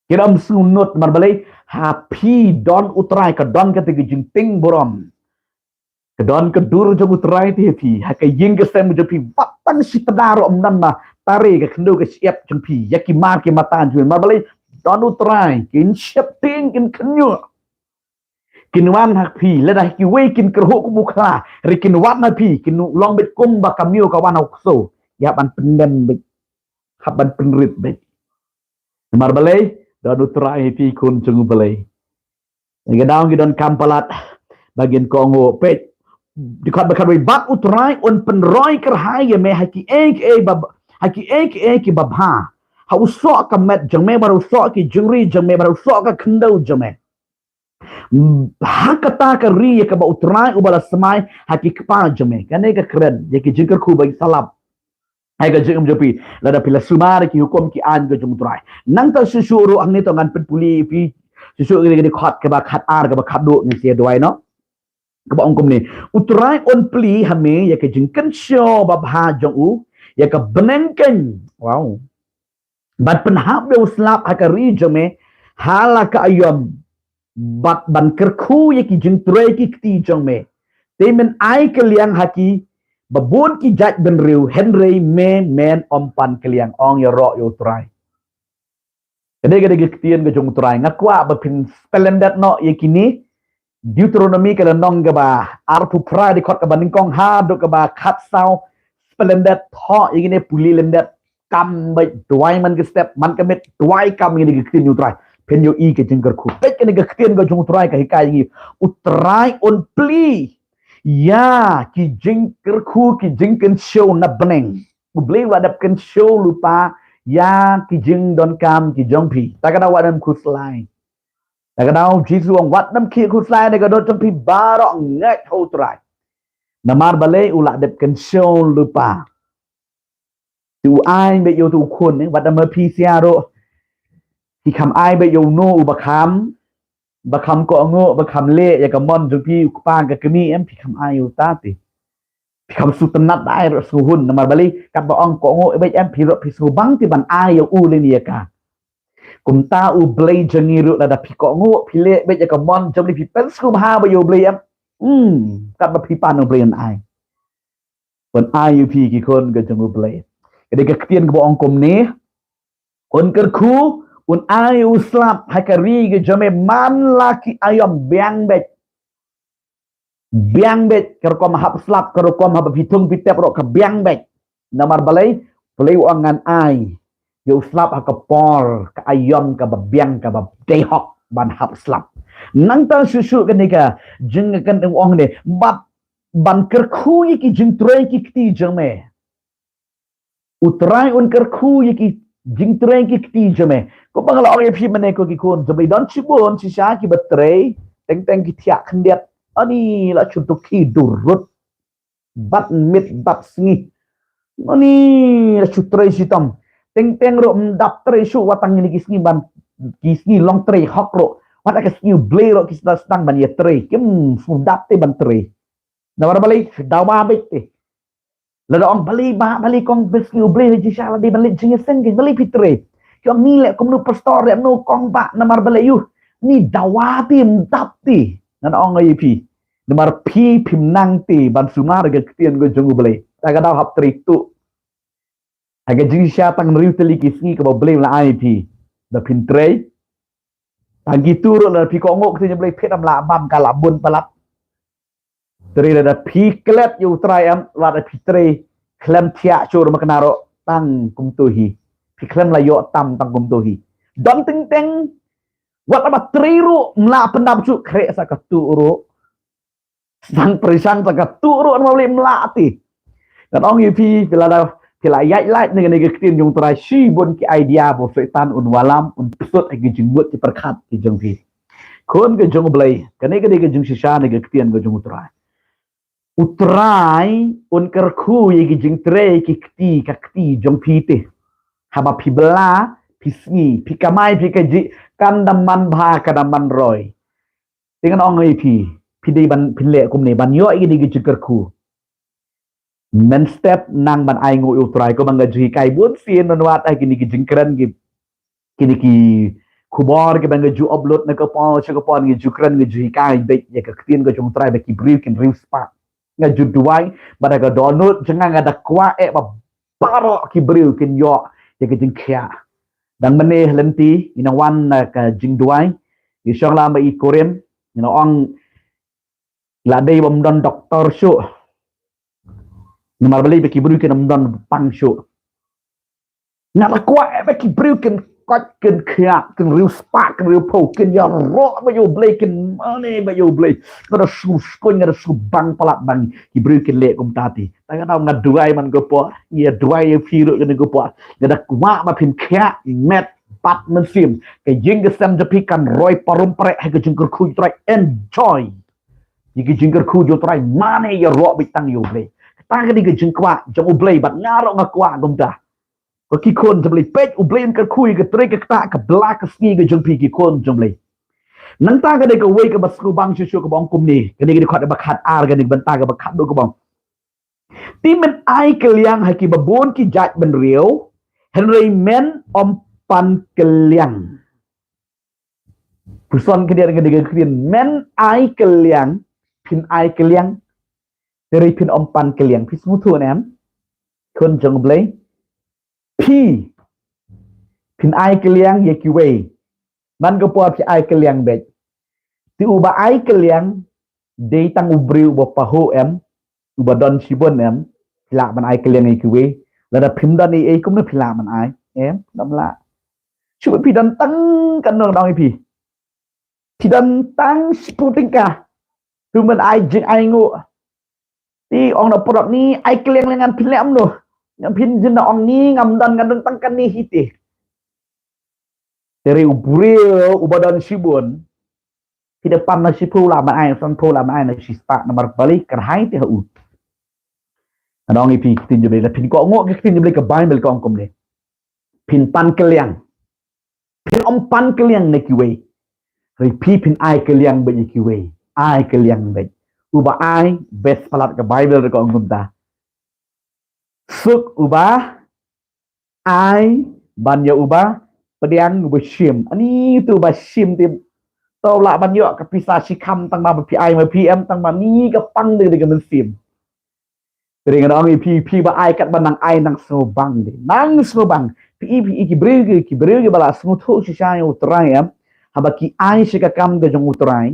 Kin ym sngewnud, namar balei? Ha phi don U Trai, ka don kata ka jingtieng burom. Ka don ka dur jong U Trai te ha phi, ha ka ïing ka sem jong phi, wat tang shi tnat ruh ym don, ma tare ka khyndew ka shyiap jong phi ïa ki mar ki mata jong phi. Namar balei? Don U Trai, kin sheptieng, kin khynñiuh. Kin wan ha phi, lada kiwei kin kyrhuh kum u khla, hynrei kin wan ha phi, kin long beit kumba ka miew ka wan ha u ksew. Ïa ban pyndem beit, hap ban pynrit beit. Namar balei? Don U Trai ha phi, khun jong U Blei. Ngi ka daw ngi donkam palat ba ngin kohnguh, peit. Dkhot ba khatwei, bad U Trai un pynroi kyrhai ïa me ha kiei kiei ba, ha kiei kiei kiba bha. Ha u soh ka met jong me, bad u soh ki jingri jong me, bad u soh ka khyndew jong me. Ha kata ka ri ïa kaba U Trai uba la smai ha ki kpa jong me. Kane ka kren ïa ki jingkyrkhu ba ki sa lap ha ka jingim jong phi, lada phi la sumar ïa ki hukum ki aiñ ka jong U Trai. Nangta shuh shuh ruh hangne to ngan pynpule ïa phi shuh shuh ïa kane ka dkhot kaba khatar, kaba khatduh, ngin sa ïa duwai noh. Kaba ong kumne: U Trai un plie ha me ïa ka jingkynshew babha jong u, ïa ka bneng keiñ. Wow. Bad pynhap ïa u slap ha ka ri jong me ha la ka aïom, bad ban kyrkhu ïa ki jingtrei ki kti jong me. Te men ai kylliang ha kiba bun ki jaitbynriew, hynrei me men ym pan kylliang. Ong ïaroh ïa U Trai. Ka dei, ka dei ka ktien ka jong U Trai. Nga kwah ba phin spell lyndet noh ïa kine. Deuteronomi ka lynnong kaba arphew phra, dkhot kaba nyngkong haduh kaba khatsaw. Spell lyndet, thoh ïa kine, pule lyndet. Kam beit, duwai man ka step, man ka met, duwai kam ïa kine ki ktien U Trai. Phin ïohi ka jingkyrkhu. Peit kane ka ktien ka jong U Trai ka hikai ïa ngi. U Trai un plie ïa ki jingkyrkhu, ki jingkynshew na bneng. U Blei u la dep kynshew lypa ïa ki jingdonkam ki jong phi. Ta ka daw wat nym khuslai. Ta ka daw Jisu u ong wat nym khie khuslai na ka dohnud jong phi baroh, ngeit ha U Trai. Namar balei? U la dep kynshew lypa. Te u aiñ beit ïa uto u khun, eh, wat nym, ma phi sha ruh, phi kham ai beit ïa uno uba kham, ba kham kohnguh, ba kham leh ïa ka mon jong phi, u kpa ka kmie, em, phi kham ai ïa uta te. Phi kham sngewtynnat ai ruh sngewhun, namar balei? Katba ong kohnguh beit, em, phi ruh phi sngewbang te ban ai ïa u lane ïa ka. Kumta U Blei jong ngi ruh, lada phi kohnguh, phi leh beit ïa ka mon jong U Blei, phi pynsngewbha bha ïa U Blei, em. Hmm, katba phi pan, U Blei un ai. Un ai ïa phi ki khun ka jong U Blei. Ka dei ka ktien kaba ong kumne: Un kyrkhu, un ai u slap ha ka ri ka jong me man la ki aïom, biang beit. Biang beit, ka rukom hap slap, ka rukom haba phi thung phi tep ruh ka biang beit. Namar balei? Balei? U ong ngan ai ïa u slap ha ka por, ka aïom kaba biang, kaba dei hok ban hap slap. Nangta shuh shuh kane ka jingkren u ong ne, bad ban kyrkhu ïa ki jingtrei ki kti jong me. U Trai un kyrkhu ïa ki jingtrei ki kti jong me. Kumba nga la ong ïa phi mynne ko ki khun jong U Blei, don shibun shisha kiba trei teng teng ki thiah khyndiat. Ani la shu dukhi durut. bad miet bad sngi. Ngi la shu trei shitom. Teng teng ruh ym dap trei shuh wat tang kine ki sngi ban, ki sngi long trei hok ruh. Wat ka sngi U Blei ruh ki sdang ban ïa trei. Kim shu dap te ban trei. Namar balei? Dawa beit te. Lada ong balei ba, balei kong ba sngi U Blei la jingshisha la dei ban leit jingïaseng, balei phi trei? Ki ong ni leh kumno pastor, leh kumno kong ba, namar balei ïuh? Ni dawa te ym dap te. Ngan ong ïa phi. Namar phi phim nang te ban sumar ka ktien ka jong U Blei. Ta ka daw hap trei tuh. Ha ka jingshisha tang hynriew tylli ki sngi kaba U Blei u la ai phi. Da phin trei. Tang kitu ruh lada phi kohnguh ktien U Blei phi dang lah bam ka lah bun palat. Trei lada phi klet ïa U Trai em, lada phi trei khlem thiah shuh ruh ma kane ruh tang kumtu hi. Phi khlem la ïoh tam tang kumtu hi. Don teng teng wat ba trei ruh ym lah pyndap shuh, khreh sa katu ruh. Sang pyrshang sa katu ruh namar balei ym lah te. Ngan ong ïa phi, phi la da, phi la ïaid lait na kane ka ktien jong U Trai, shibun ki idea ba u Soitan un wallam, un pynsuh ha ki jingmut ki pyrkhat ki jong phi. Khun ka jong U Blei, kane ka dei ka jingshisha na ka ktien ka jong U Trai. U Trai un kyrkhu ïa ki jingtrei ki kti ka kti jong phi te. Haba phi bylla, phi sngi, phi kamai, phi kajih, kan da man bha, kan da man roi. Te ngan ong ïa phi, phi dei ban, phin leh kumne ban ïoh ïa kine ki jingkyrkhu. Men step nang ban ainguh ïa U Trai, kumba nga ju hikai bun sien, ngan wad ha kine ki jingkren ki, kine ki khubor kiba nga ju upload na ka por sha ka por, nga ju kren, nga ju hikai beit ïa ka ktien ka jong U Trai ba ki briew kin riewspah. Nga ju duwai ba da ka dohnud jong nga, nga da kwah eh ba baroh ki briew kin ïoh ïa ka jingkhiah. Dang mynne lynti ngi nang wan na ka jingduwai, ngi shong lang bad i Korinth, ngi nang ong la dei bym don doktor shuh. Namar balei? Ba ki briew kin ym don pang shuh. Nga da kwah eh ba ki briew kin koit, kin khiah, kin riewspah, kin riewphew, kin ïaroh bad ïa U Blei, kin mane bad ïa U Blei. Nga da sngewskuh, nga da sngewbang palat ba ki briew kin leh kumta te. Tang nga da, nga duwai man ka por, nga duwai ïa phi ruh kane ka por. Nga da kwah ba phin khiah met bad mynsiem. Ka ïing ka sem jong phi kan roi parum preh ha ka jingkyrkhu U Trai. Enjoy ïa ka jingkyrkhu U Trai, mane ïaroh beit tang ïa U Blei. Kata ka dei ka jingkwah jong U Blei bad nga ruh nga kwah kumta. Ko ki khun jong U Blei, peit U Blei un kyrkhu ïa ka trei ka ktah, ka bylla ka sngi ka jong phi ki khun jong U Blei. Nangta ka dei kawei kaba sngewbang shuh shuh kaba ong kumne. Kane ka dei khot ba khatar, kane ka bynta kaba khatduh kaba ong. Te men ai kylliang ha kiba bun ki jaitbynriew, hynrei men ym pan kylliang. Puson ka dei ka dei ka ktien, men ai kylliang, phin ai kylliang, hynrei phin ym pan kylliang. Phi sngewthuh ne em? Khun jong U Blei. Phi, phin ai kylliang ïa kiwei. Man ka por phi ai kylliang beit. Te uba ai kylliang dei tang u briew uba pahuh em, uba don shibun em, phi lah ban ai kylliang ïa kiwei. Lada phim don ei ei kumno phi lah ban ai em, dam lah. Shu phi don tang, kan ong ïa phi. Phi don tang shiphew tyngka. Phi men ai jingainguh. Te ong na paralok, ni ai kylliang leh ngan, phin leh kumno? Ngan, phin jin na ong ni ngam don, ngan don tang kane hi te. Te hynrei u briew uba don shibun, phi da pan na shiphew lah ban ai, sanphew lah ban ai, na shispah, namar balei? Kyrhai te ha u. Ngan ong ïa phi ka ktien jong U Blei, lada phin kohnguh ka ktien jong U Blei, ka Baibl ka ong kumne. Phin pan kylliang. Phin ym pan kylliang na kiwei. Hynrei phi phin ai kylliang beit ïa kiwei. Ai kylliang beit. Uba ai best palat, ka Baibl ruh ka ong kumta. Suk uba ai ban ïa uba pdiang, uba shim. Ani tu uba shim te, to lah ban ïoh ka pisa shikham tang ba phi ai ma phi em, tang ba ni ka pang de de ka mynsiem. Te ngan ong ïa phi, phi ba ai, katba nang ai nang sngewbang de. Nang sngewbang. Phi, phi ki briew, ki briew kiba la sngewthuh shisha ïa U Trai em, haba ki ai sha ka kam ka jong U Trai,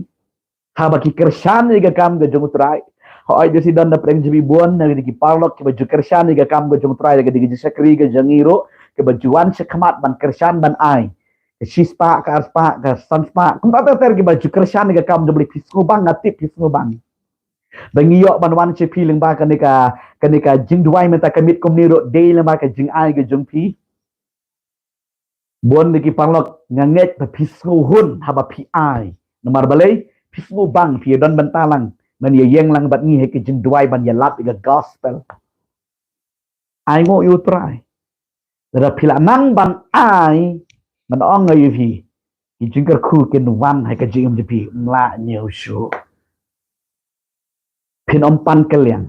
haba ki kyrshan ïa ka kam ka jong U Trai. Hooid, da shi don da pdeng jong phi bun na ki paralok kiba ju kyrshan ïa ka kam ka jong U Trai, da ka dei ka jingshakri ka jong ngi ruh, kiba ju wan shakhmat ban kyrshan ban ai. Ka shispah, ka arspah, ka sanspah, kumta ter ter kiba ju kyrshan ïa ka kam jong U Blei. Phi sngewbang, nga tip phi sngewbang. Ba ngi ïoh ban wan sha phi lyngba kane ka, kane ka jingduwai mynta ka miet kumne ruh dei lyngba ka jingai ka jong phi. Bun na ki paralok, nga ngeit ba phi sngewhun haba phi ai. Namar balei? Phi sngewbang, phi ïa don bynta lang. ban ïa ïeng lang bad ngi ha ka jingduwai ban ïalap ïa ka gospel. Ai nguh ïa u Trai. Lada phi la nang ban ai, ngan ong ïa phi, ki jingkyrkhu kin wan ha ka jingim jong phi, ym lah ñiew shuh. Phin ym pan kylliang.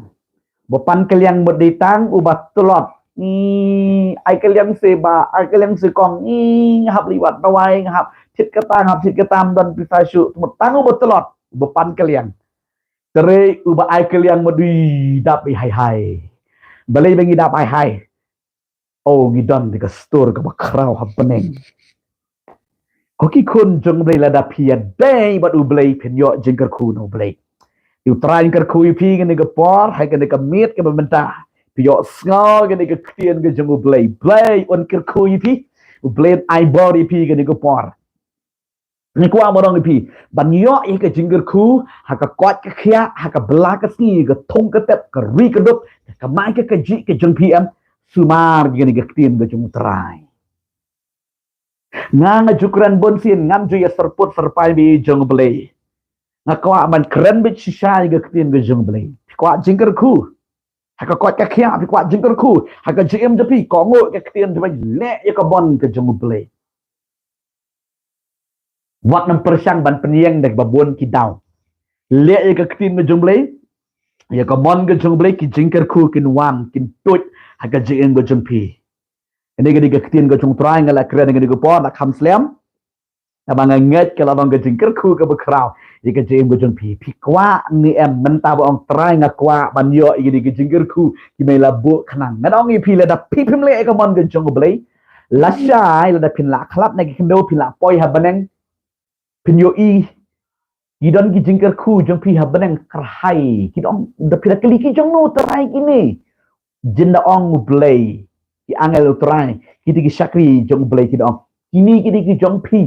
Ba pan kylliang mut dei tang uba tlot. Ngi ai kylliang se ba, ai kylliang se kong, ngi nga hap liwat dawai, nga hap thied kata, nga hap thied kata, ym don pisa shuh. Mut tang uba tlot, uba pan kylliang. Te re uba ai kylliang mut dei dap i hai hai. Balei ba ngi dap hai hai? O, ngi don da ka stur kaba khraw ha bneng. Ko ki khun jong U Blei, lada phi ïadei bad U Blei phin ïoh jingkyrkhu na U Blei. U Trai un kyrkhu ïa phi kane ka por, ha kane ka miet kaba mynta. Phi ïohsngew kane ka ktien ka jong U Blei. Blei un kyrkhu ïa phi. U Blei un ai bor ïa phi kane ka por. Ngi kwah ban ong ïa phi ban ïoh ïa ka jingkyrkhu ha ka koit ka khiah, ha ka bylla ka sngi, ka thung ka tep, ka ri ka duk, ka kamai ka kajih ka jong phi, em, sumar ïa kane ka ktien ka jong U Trai. Nga, nga ju kren bun sien, ngam ju ïa syrput syrpai beit jong U Blei. Nga kwah ban kren beit shisha ïa ka ktien ka jong U Blei. Phi kwah jingkyrkhu ha ka koit ka khiah, phi kwah jingkyrkhu ha ka jingim jong phi, kohnguh ka ktien jong U Blei, leh ïa ka mon ka jong U Blei. Wat nym pyrshang ban pynïeng da kaba bun ki daw. Leh ïa ka ktien ka jong U Blei, ïa ka mon ka jong U Blei, ki jingkyrkhu kin wan, kin tuid ha ka jingim ka jong phi. Kane ka dei ka ktien ka jong U Trai, nga la kren kane ka por, la kham slem. Naba nga ngeit ka la long ka jingkyrkhu kaba khraw ïa ka jingim ka jong phi. Phi kwah ne em mynta ba ong, Trai, nga kwah ban ïoh ïa kane ka jingkyrkhu, ki mei la buh khnang. Ngan ong ïa phi, lada phi phim leh ïa ka mon ka jong U Blei, lashai lada phin la khlad na ki khyndew, phin la poi ha bneng, phin ïohi ki don ki jingkyrkhu jong phi ha bneng kyrhai. Ki don, da phi la kylli ki jong no Trai kine. Jin da ong U Blei, ki angel U Trai, ki dei ki shakri jong U Blei, ki da ong kine ki dei ki jong phi.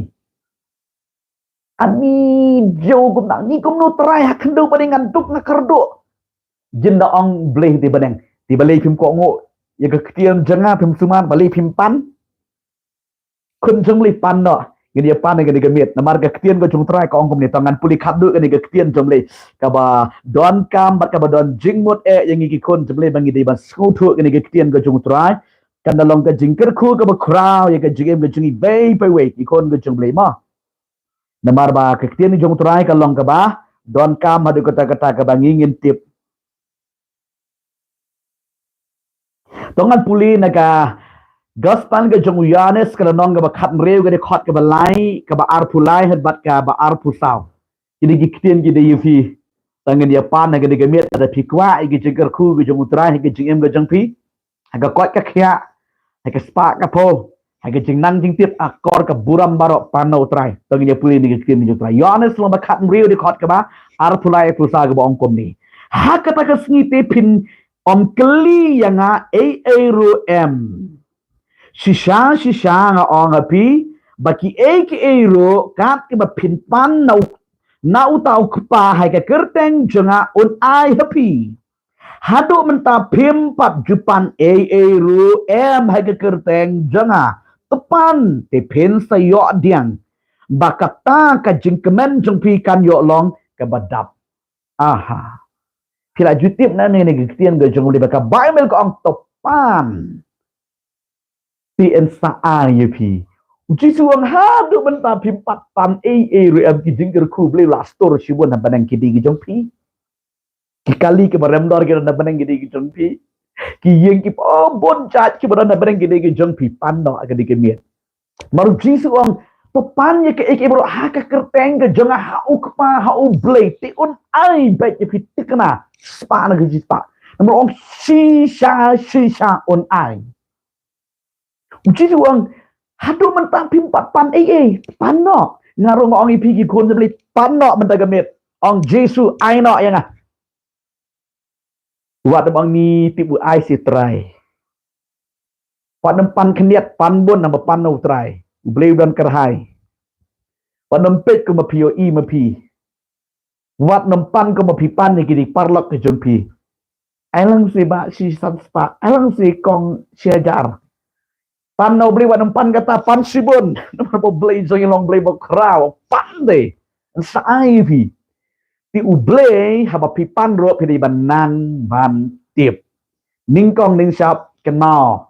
Ani jew kumta, ngi kumno Trai, ha khyndew ba dei ngan duk nga kyrduh. Jin da ong U Blei te bneng, te balei phim kohnguh ïa ka ktien jong nga, phim sumar, balei phim pan? Khun jong U Blei, pan noh. Ngin ïa pan ha kane ka miet. Namar ka ktien ka jong U Trai ka ong kumne, to ngan pule khatduh kane ka ktien jong U Blei kaba donkam bad kaba don jingmut eh ïa ngi ki khun jong U Blei ba ngi dei ban sngewthuh kane ka ktien ka jong U Trai. Kan da long ka jingkyrkhu kaba khraw ïa ka jingim ka jong ngi baroh, baroh, ki khun ka jong U Blei mo. Namar ba ka ktien jong U Trai ka long kaba donkam haduh katta katta kaba ngi ngim tip. To ngan pule na ka Gospel ka jong u Ïoannis, ka lynnong kaba khathynriew, ka dkhot kaba lai, kaba arphew lai, haduh bad kaba arphew saw. Ki dei ki ktien ki dei ïa phi. To ngin ïa pan ha kane ka miet, lada phi kwah ïa ka jingkyrkhu ka jong U Trai ha ka jingim ka jong phi, ha ka koit ka khiah, ha ka spah ka phew, ha ka jingnang jingtip, akor ka burom baroh, pan na U Trai. To ngin ïa pule na ka ktien ka jong U Trai. Ïoannis lynnong ba khathynriew, dkhot kaba arphew lai, arphew saw, kaba ong kumne. Ha kata ka sngi te phin ym kylli ïa nga ei ei ruh em. Shisha shisha nga ong ha phi, ba kiei kiei ruh kat kiba phin pan na u, na uta u Kpa ha ka kyrteng jong nga, un ai ha phi. Haduh mynta phim pat ju pan ei ei ruh em ha ka kyrteng jong nga. To pan, te phin sa ïoh pdiang ba kata ka jingkmen jong phi kan ïoh long kaba dap. Aha. Phi la ju tip na ne, ne ka ktien ka jong U Blei ba ka Baibl ka ong to pan, te yn sa ai ïa phi. U Jisu u ong haduh mynta phim pat pan ei ei ruh em, ki jingkyrkhu U Blei la stur shibun ha bneng, ki dei ki jong phi. Ki kali kiba rem dor ki don ha bneng, ki dei ki jong phi. Ki ïing kiba bun jait kiba don ha bneng, ki dei ki jong phi. Pan noh ha kane ka miet. Namar U Jisu u ong to pan ïa kaei kaei baroh ha ka kyrteng ka jong nga, ha u Kpa, ha U Blei, te un ai beit ïa phi. Thikna, spah na ka jispah. Namar u ong shisha shisha un ai. U Jisu u ong haduh mynta phim pat pan ei ei, pan noh. Nga ruh nga ong ïa phi ki khun jong U Blei, pan noh mynta ka miet. Ong Jisu, ai noh ïa nga. Wat nym ong ni tip u ai shi Trai. Wat nym pan khyndiat, pan bun, nang ba pan na U Trai. U Blei u don kyrhai. Wat nym peit kum ma phi ïohi ma phi. Wat nym pan kum ma phi pan ïa ki dei paralok ki jong phi. Ai lang shi bah, shi san spah, ai lang shi kong, shi hajar. Pan na U Blei, wat nym pan kata, pan shibun. Namar ba U Blei jong ngi long Blei ba khraw, pan te. Yn sa ai phi. Te U Blei haba phi pan ruh phi dei ban nang ban tip. Nyngkong nyngshap kynmaw.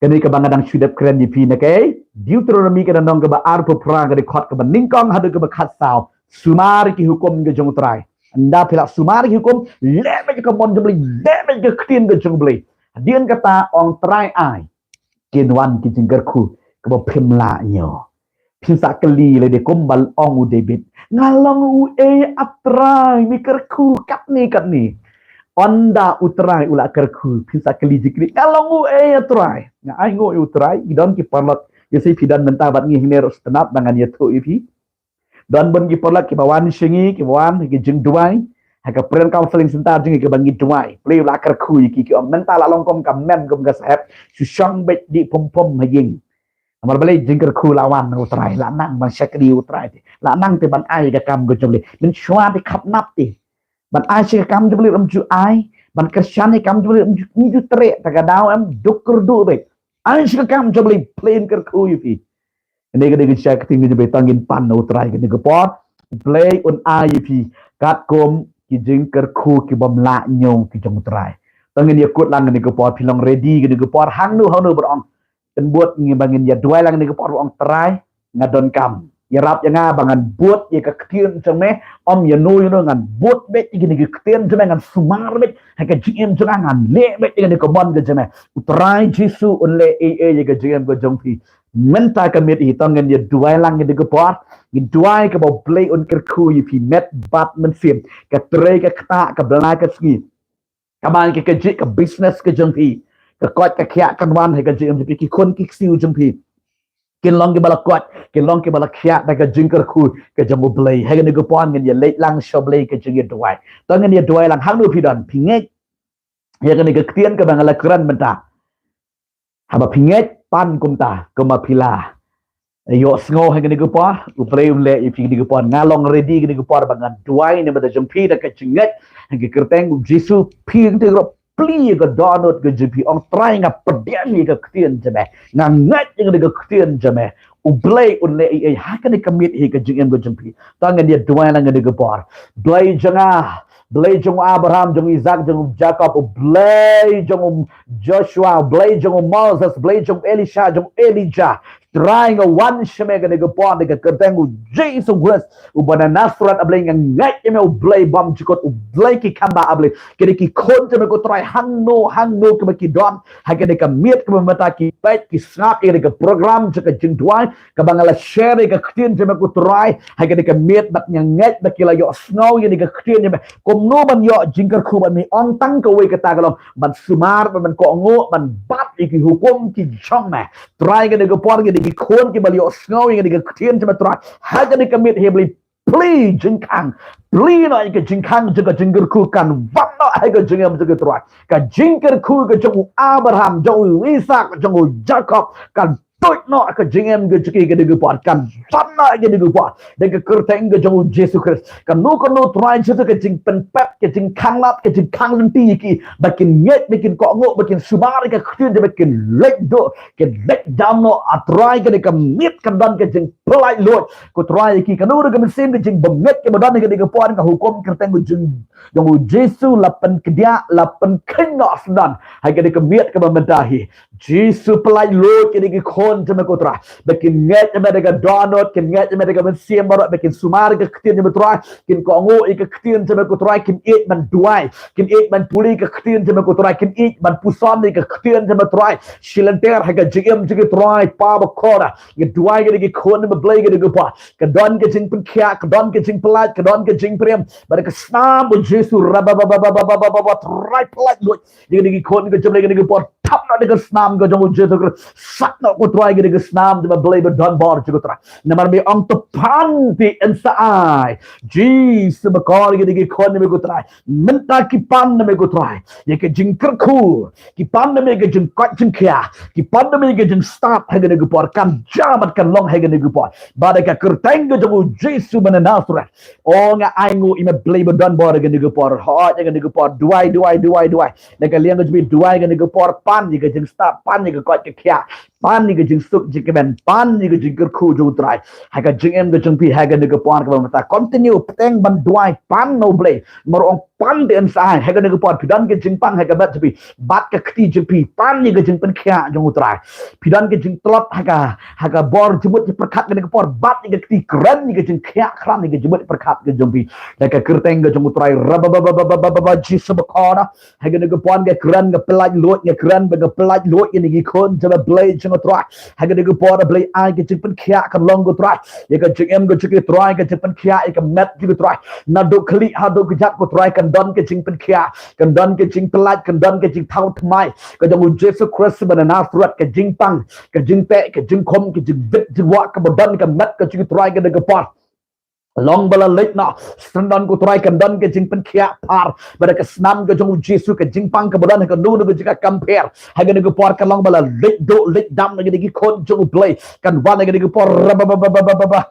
Kane kaba nga dang shu dep kren ïa phi na ka Deuteronomi ka lynnong kaba arphew phra ka dkhot kaba nyngkong haduh kaba khatsaw. Sumar ki hukum ka jong U Trai. Ynda phi la sumar ki hukum, leh beit ka mon jong U Blei, leh beit ka ktien ka jong U Blei. Hadien kata ong Trai ai kin wan ki jingkyrkhu kaba phim lah ñiew. Phin sa kylli lei de kumba ong u David, nga long uei A Trai, me kyrkhu katne katne. Ynda U Trai u la kyrkhu, phin sa kylli jingkylli, nga long uei A Trai. Nga ai nguh ïa U Trai. Ki don ki paralok, ïa si phi don mynta bad ngi hynrei ruh sngewtynnat ba ngan ïathuh ïa phi. Don bun ki paralok kiba wan sha ngi, kiba wan ha ki jingduwai ha ka Prayer Counseling Center jong ngi, kiba ngi duwai, Blei u la kyrkhu ïa ki, ki ong mynta la long kum ka mem kum ka sahep, shu shong beit dih pum pum ha ïing. Namar balei? Jingkyrkhu la wan na U Trai, la nang ban shakri U Trai te, la nang te ban ai ka kam ka jong U Blei. Mynshuwa te khapnap te ban ai sha ka kam jong U Blei, ym ju ai, ban kyrshan ïa ka kam jong U Blei, ym ju, ym ju treh. Ta ka daw em, duk kyrduh beit. Ai sha ka kam jong U Blei, Blei un kyrkhu ïa phi. Kane ka dei ka jingshai ka ktien ka jong U Blei. To ngin pan na U Trai kane ka por. Blei un ai ïa phi katkum ki jingkyrkhu ki bym lah ñiew ki jong U Trai. To ngin ïakut lang kane ka por, phi long ready kane ka por, hangno hangno ba ong. Pynbud ngi ba ngin ïa duwai lang kane ka por, ong Trai, nga donkam. Ïarap ïa nga ba ngan bud ïa ka ktien jong me, ym ïano ïano, ngan bud beit ïa kane ka ktien jong me, ngan sumar beit ha ka jingim jong nga, ngan leh beit ïa kane ka mon ka jong me. U Trai Jisu un leh ei ei ïa ka jingim ka jong phi. Mynta ka miet hi, to ngin ïa duwai lang kane ka por. Ngin duwai kaba U Blei un kyrkhu ïa phi met bad mynsiem. Ka trei ka ktah, ka bnai ka sngi, ka mai ka kajih, ka business ka jong phi, ka koit ka khiah kan wan ha ka jingim jong phi, ki khun ki ksiew jong phi kin long kiba la koit, kin long kiba la khiah da ka jingkyrkhu ka jong U Blei. Ha kane ka por ngin ïa leit lang sha U Blei ka jingïaduwai. To ngin ïa duwai lang. Hangno phi don, phi ngeit ïa kane ka ktien kaba nga la kren mynta? Haba phi ngeit, pan kumta, kumba phi la ïohsngew ha kane ka por. U Blei un leh ïa phi kane ka por. Nga long ready kane ka por ba ngan duwai na ka bynta jong phi da ka jingngeit ha ka kyrteng U Jisu. Phi kynthei ruh, plie ïa ka dohnud ka jong phi, ong Trai, nga pdiang ïa ka ktien jong me, nga ngeit ïa kane ka ktien jong me. U Blei un leh ei ei ha kane ka miet hi ka jingim ka jong phi. To ngin ïa duwai lang kane ka por. Blei jong nga, Blei jong u Abraham, jong u Isak, jong u Jakob, U Blei jong u Joshua, U Blei jong u Moses, Blei jong u Elisha, jong u Elijah. Trai, nga wan sha me kane ka por da ka kyrteng U Jisu Khrist uba na Nasareth, A Blei, nga ngeit ïa me, U Blei bymjukut, U Blei ki khambah, A Blei. Kine ki khun jong me ko Trai, hangno hangno kiba ki don ha kane ka miet kaba mynta, ki peit ki sngap ïa kane ka program jong ka jingduwai kaba nga la share ïa ka ktien jong me ko Trai ha kane ka miet, bad nga ngeit ba ki la ïohsngew ïa kane ka ktien jong me. Kumno ban ïoh jingkyrkhu bad me? Ong tang kawei kata ka long ban sumar, ban, ban kohnguh, ban bat ïa ki hukum ki jong me. Trai, kane ka por kine ki khun kiba la ïohsngew ïa kane ka ktien jong me Trai ha kane ka miet hi, Blei, plie jingkhang, plie noh ïa ka jingkhang jong ka jingkyrkhu, kan wan noh ha ka jingim jong ki Trai. Ka jingkyrkhu ka jong u Abraham, jong u Isak, jong u Jakob, kan tuid noh ha ka jingim ka jong ki kane ka por, kan wan noh ha kane ka por da ka kyrteng ka jong U Jisu Khrist. Kano kano Trai Jisu ka jingpynpep, ka jingkhang lad, ka jingkhang lynti ïa ki, ba kin ngeit, ba kin kohnguh, ba kin sumar ïa ka ktien jong me, ba kin leit duh, kin leit dam noh, A Trai, kane ka miet kan don ka jingpyllait luid ko Trai ïa ki. Kano ruh ka mynsiem ka jingbymngeit kaba don ha kane ka por, nga hukum ha ka kyrteng ka jong jong U Jisu, la pynkdiah, la pynkheiñ noh syndon ha kane ka miet kaba mynta hi. Jisu, pyllait luid kine ki khun jong me ko Trai, ba kin ngeit ïa me da ka dohnud, kin ngeit ïa me da ka mynsiem baroh, ba kin sumar ïa ka ktien jong me Trai, kin kohnguh ïa ka ktien jong me ko Trai, kin ïeit ban duwai, kin ïeit ban pule ïa ka ktien jong me ko Trai, kin ïeit ban puson ïa ka ktien jong me Trai. Shi lynter ha ka jingim jong ki Trai, Pa bakhuid, nga duwai ïa kine ki khun jong me Blei kane ka por. Ka don ka jingpynkhiah, ka don ka jingpyllait, ka don ka jingpyrem. Bad da ka snam U Jisu, raba, ba, ba, Trai, pyllait luid ïa kine ki khun ka jong me kane ka por. Thap noh da ka snam ka jong U Jisu Khrist. Sat noh ko Trai ïa kane ka snam jong me Blei badonbor jong ko Trai. Namar me ong to pan, phi yn sa ai. Jisu bakhuid, ïa kine ki khun jong me ko Trai, mynta ki pan na me ko Trai ïa ka jingkyrkhu, ki pan na me ïa ka jingkoit jingkhiah, ki pan na me ïa ka jingstad ha kane ka por, kan jia bad kan long ha kane ka por. Bad da ka kyrteng ka jong U Jisu ba na Nasareth, o, nga ai nguh ïa me Blei badonbor ha kane ka por. Hooid, ha kane ka por, duwai, duwai, duwai, duwai. Na ka liang ka jong phi, duwai ha kane ka por, pan ïa ka jingstad, pan ïa ka koit ka khiah, pan ïa ka jingsuk jingkmen, pan ïa ka jingkyrkhu jong u Trai. Ha ka jingim ka jong phi ha kane ka por kaba mynta, continue bteng ban duwai, pan na u Blei. Namar ong pan te yn sa ai, ha kane ka por phi don ka jingpang ha ka met jong phi bad ka kti jong phi, pan ïa ka jingpynkhiah jong u Trai. Phi don ka jingtlot ha ka, ha ka bor jingmut jingpyrkhat kane ka por, bad ïa ka kti, kren ïa ka jingkhiah, kren ïa ka jingmut jingpyrkhat ka jong phi. Da ka kyrteng ka jong u Trai, raba ba ba ba ba ba ba ba Jisu bakor. Ha kane ka por nga kren, nga pyllait luid, nga kren ba nga pyllait luid ïa kine ki khun jong u Blei jong u Trai. Ha kane ka por Blei ai ka jingpynkhiah kan long ko Trai. Ïa ka jingim ka jong ki Trai, ka jingpynkhiah ïa ka met jong ki Trai. Naduh khlieh haduh kjat ko Trai kan don ka jingpynkhiah, kan don ka jingpyllait, kan don ka jingthaw thymmai. Ka jong u Jisu Khrist ba na Nasareth, ka jingpang, ka jingteh, ka jingkhum, ka jingbit jingwah kaba don ka met ka jong ki Trai kane ka por. Long ba la leit noh, syndon ko Trai kan don ka jingpynkhiah phar. Bad da ka snam ka jong u Jisu ka jingpang kaba don ha kano kano ka jaka kam pher ha kane ka por kan long ba la leit duh leit dam na kine ki khun jong u Blei. Kan wan ha kane ka por raba ba ba ba ba ba ba.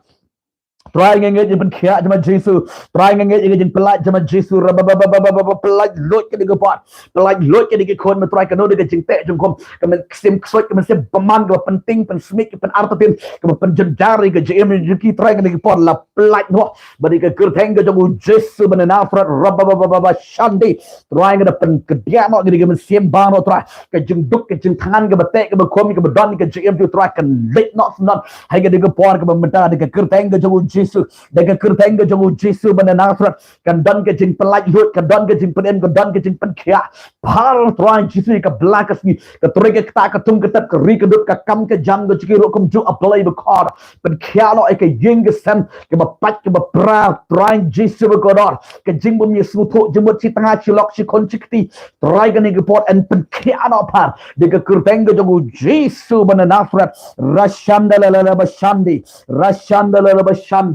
Trai nga ngeit ïa ka jingpynkhiah jong ma Jisu. Trai nga ngeit ïa ka jingpyllait jong ma Jisu. Raba ba ba ba ba ba ba pyllait luid kane ka por. Pyllait luid kane ki khun ma Trai kano kano ka jingteh jingkhum. Ka mynsiem ksuid, ka mynsiem bymman, kaba pynting pynsmit, ka pynartatien, kaba pynjynjar ïa ka jingim jong ki Trai kane ka por la pyllait noh. Bad ïa ka kyrteng ka jong u Jisu ba na Nasareth, raba ba ba ba ba shande. Trai nga da pynkdiah noh kane ka mynsiem ba noh Trai. Ka jingduk, ka jingthngan, kaba teh, kaba khum, kaba don ka jingim jong u Trai kan leit noh syndon. Ha kane ka por kaba mynta da ka kyrteng ka jong u Jisu. Da ka kyrteng ka jong u Jisu ba na Nasareth. Kan don ka jingpyllait luid, kan don ka jingpynim, kan don ka jingpynkhiah. Phar Trai Jisu ïa ka bla ka sngi, ka trei ka ktah, ka thung ka tep, ka ri ka dud, ka kam ka jam ka jong ki ruh kumjuh A Blei bakor. Pynkhiah noh ïa ka ïing ka sem, kaba pait kaba pra, Trai Jisu bakordor. Ka jingbym ïasngewthuh jingmut shi tnga shi lok shi khun shi kti. Trai kane ka por yn pynkhiah noh phar. Da ka kyrteng ka jong u Jisu ba na Nasareth. Rashanda la la la ba shande. Rashanda la la ba shande.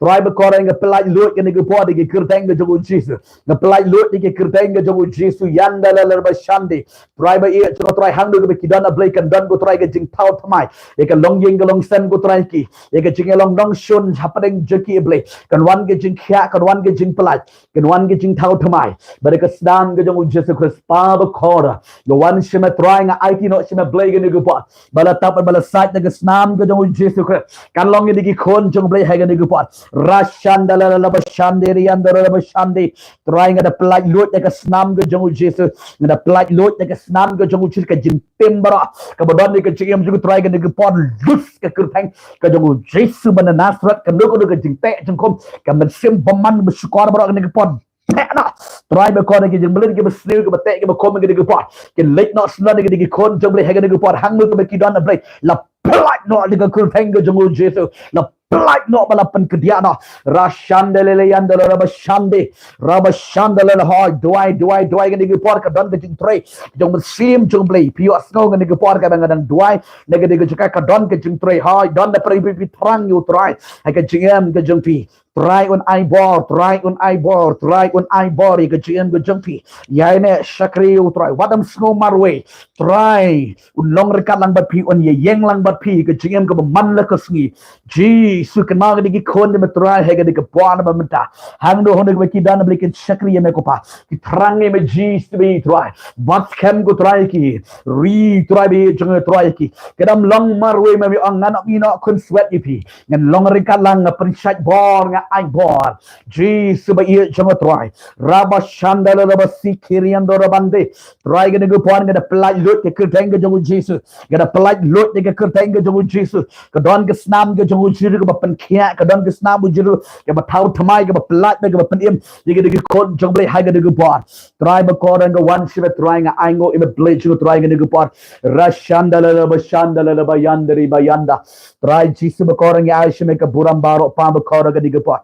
Trai bakordor nga pyllait luid kane ka por da ka kyrteng ka jong u Jisu. Nga pyllait luid da ka kyrteng ka jong u Jisu, yanda la la ba shande. Trai ba ïeit jong nga Trai, hangno kaba ki don A Blei kan don ko Trai ka jingthaw thymmai. Ïa ka longïing ka longsem ko Trai ki. Ïa ka jingïalong nongshun hapdeng jong ki A Blei. Kan wan ka jingkhiah, kan wan ka jingpyllait, kan wan ka jingthaw thymmai. Bad da ka snam ka jong u Jisu Khrist, Pa bakordor. Nga wan sha me Trai, nga aiti noh sha me Blei kane ka por. Ba la tap, ba la sait da ka snam ka jong u Jisu Khrist. Kan long ïa kine ki khun jong u Blei ha kane ka por. Rashanda la la la ba shande, rianda la la ba shande. Trai nga da pyllait luid da ka snam ka jong u Jisu. Nga da pyllait luid da ka snam ka jong u Jisu, ka jingtim baroh kaba don ïa ka jingim jong u Trai kane ka por, loose ka kyrteng ka jong u Jisu ba na Nasareth, kano kano ka jingteh jingkhum, ka mynsiem bymman ba shukor baroh kane ka por. Teh noh. Trai bakordor ki jingmlien kiba sniew, kiba teh, kiba khum kane ka por. Kin leit noh syndon ïa kine ki khun jong u Blei ha kane ka por. Hangno kaba ki don A Blei la pyllait noh da ka kyrteng ka jong u Jisu. La pyllait noh ba la pynkdiah noh. Rashanda la la yanda la la ba shande. Raba shanda la la hoi. Duwai, duwai, duwai kane ka por ka don ka jingtrei jong mynsiem jong u Blei. Phi ïohsngew kane ka por kaba nga dang duwai. Na kane ka jaka ka don ka jingtrei. Hoi, don da pyrshah phi, phi thrang ïa u Trai. Ha ka jingim ka jong phi. Trai un ai bor, Trai un ai bor, Trai un ai bor ïa ka jingim ka jong phi. Ïaineh shakri ïa u Trai. Wat ym sngew marwei. Trai un long ryngkat lang bad phi, un ïaïeng lang bad phi, ka jingim kaba man la ka sngi. Jisu, kynmaw kine ki khun jong me Trai ha kane ka por ba mynta. Hangno hangno kaba ki don A Blei kin shakri ïa me ko Pa. Ki thrang ïa me Jisu ba ïeit Trai. Bat skhem ko Trai ïa ki. Ri Trai ba ïeit jong nga Trai ïa ki. Ka dang long marwei, me ong ngan ym ïehnoh khunswet ïa phi. Ngan long ryngkat lang, nga pynshait bor, nga ai bor. Jisu ba ïeit jong nga Trai. Raba shanda la la ba sikiriando rabande. Trai kane ka por nga da pyllait luid ka kyrteng ka jong u Jisu. Nga da pyllait luid ka kyrteng ka jong u Jisu. Ka don ka snam ka jong u Jisu kaba pynkhiah, ka don ka snam u Jisu kaba thaw thymmai, kaba pyllait, kaba pynim ïa kine ki khun jong u Blei ha kane ka por. Trai bakordor nga wan sha me Trai, nga ainguh ïa me Blei jong nga Trai kane ka por. Rashanda la la ba shanda la la ba yanda ri ba yanda. Trai Jisu bakordor nga ai sha me ka burom baroh Pa bakordor kane ka por.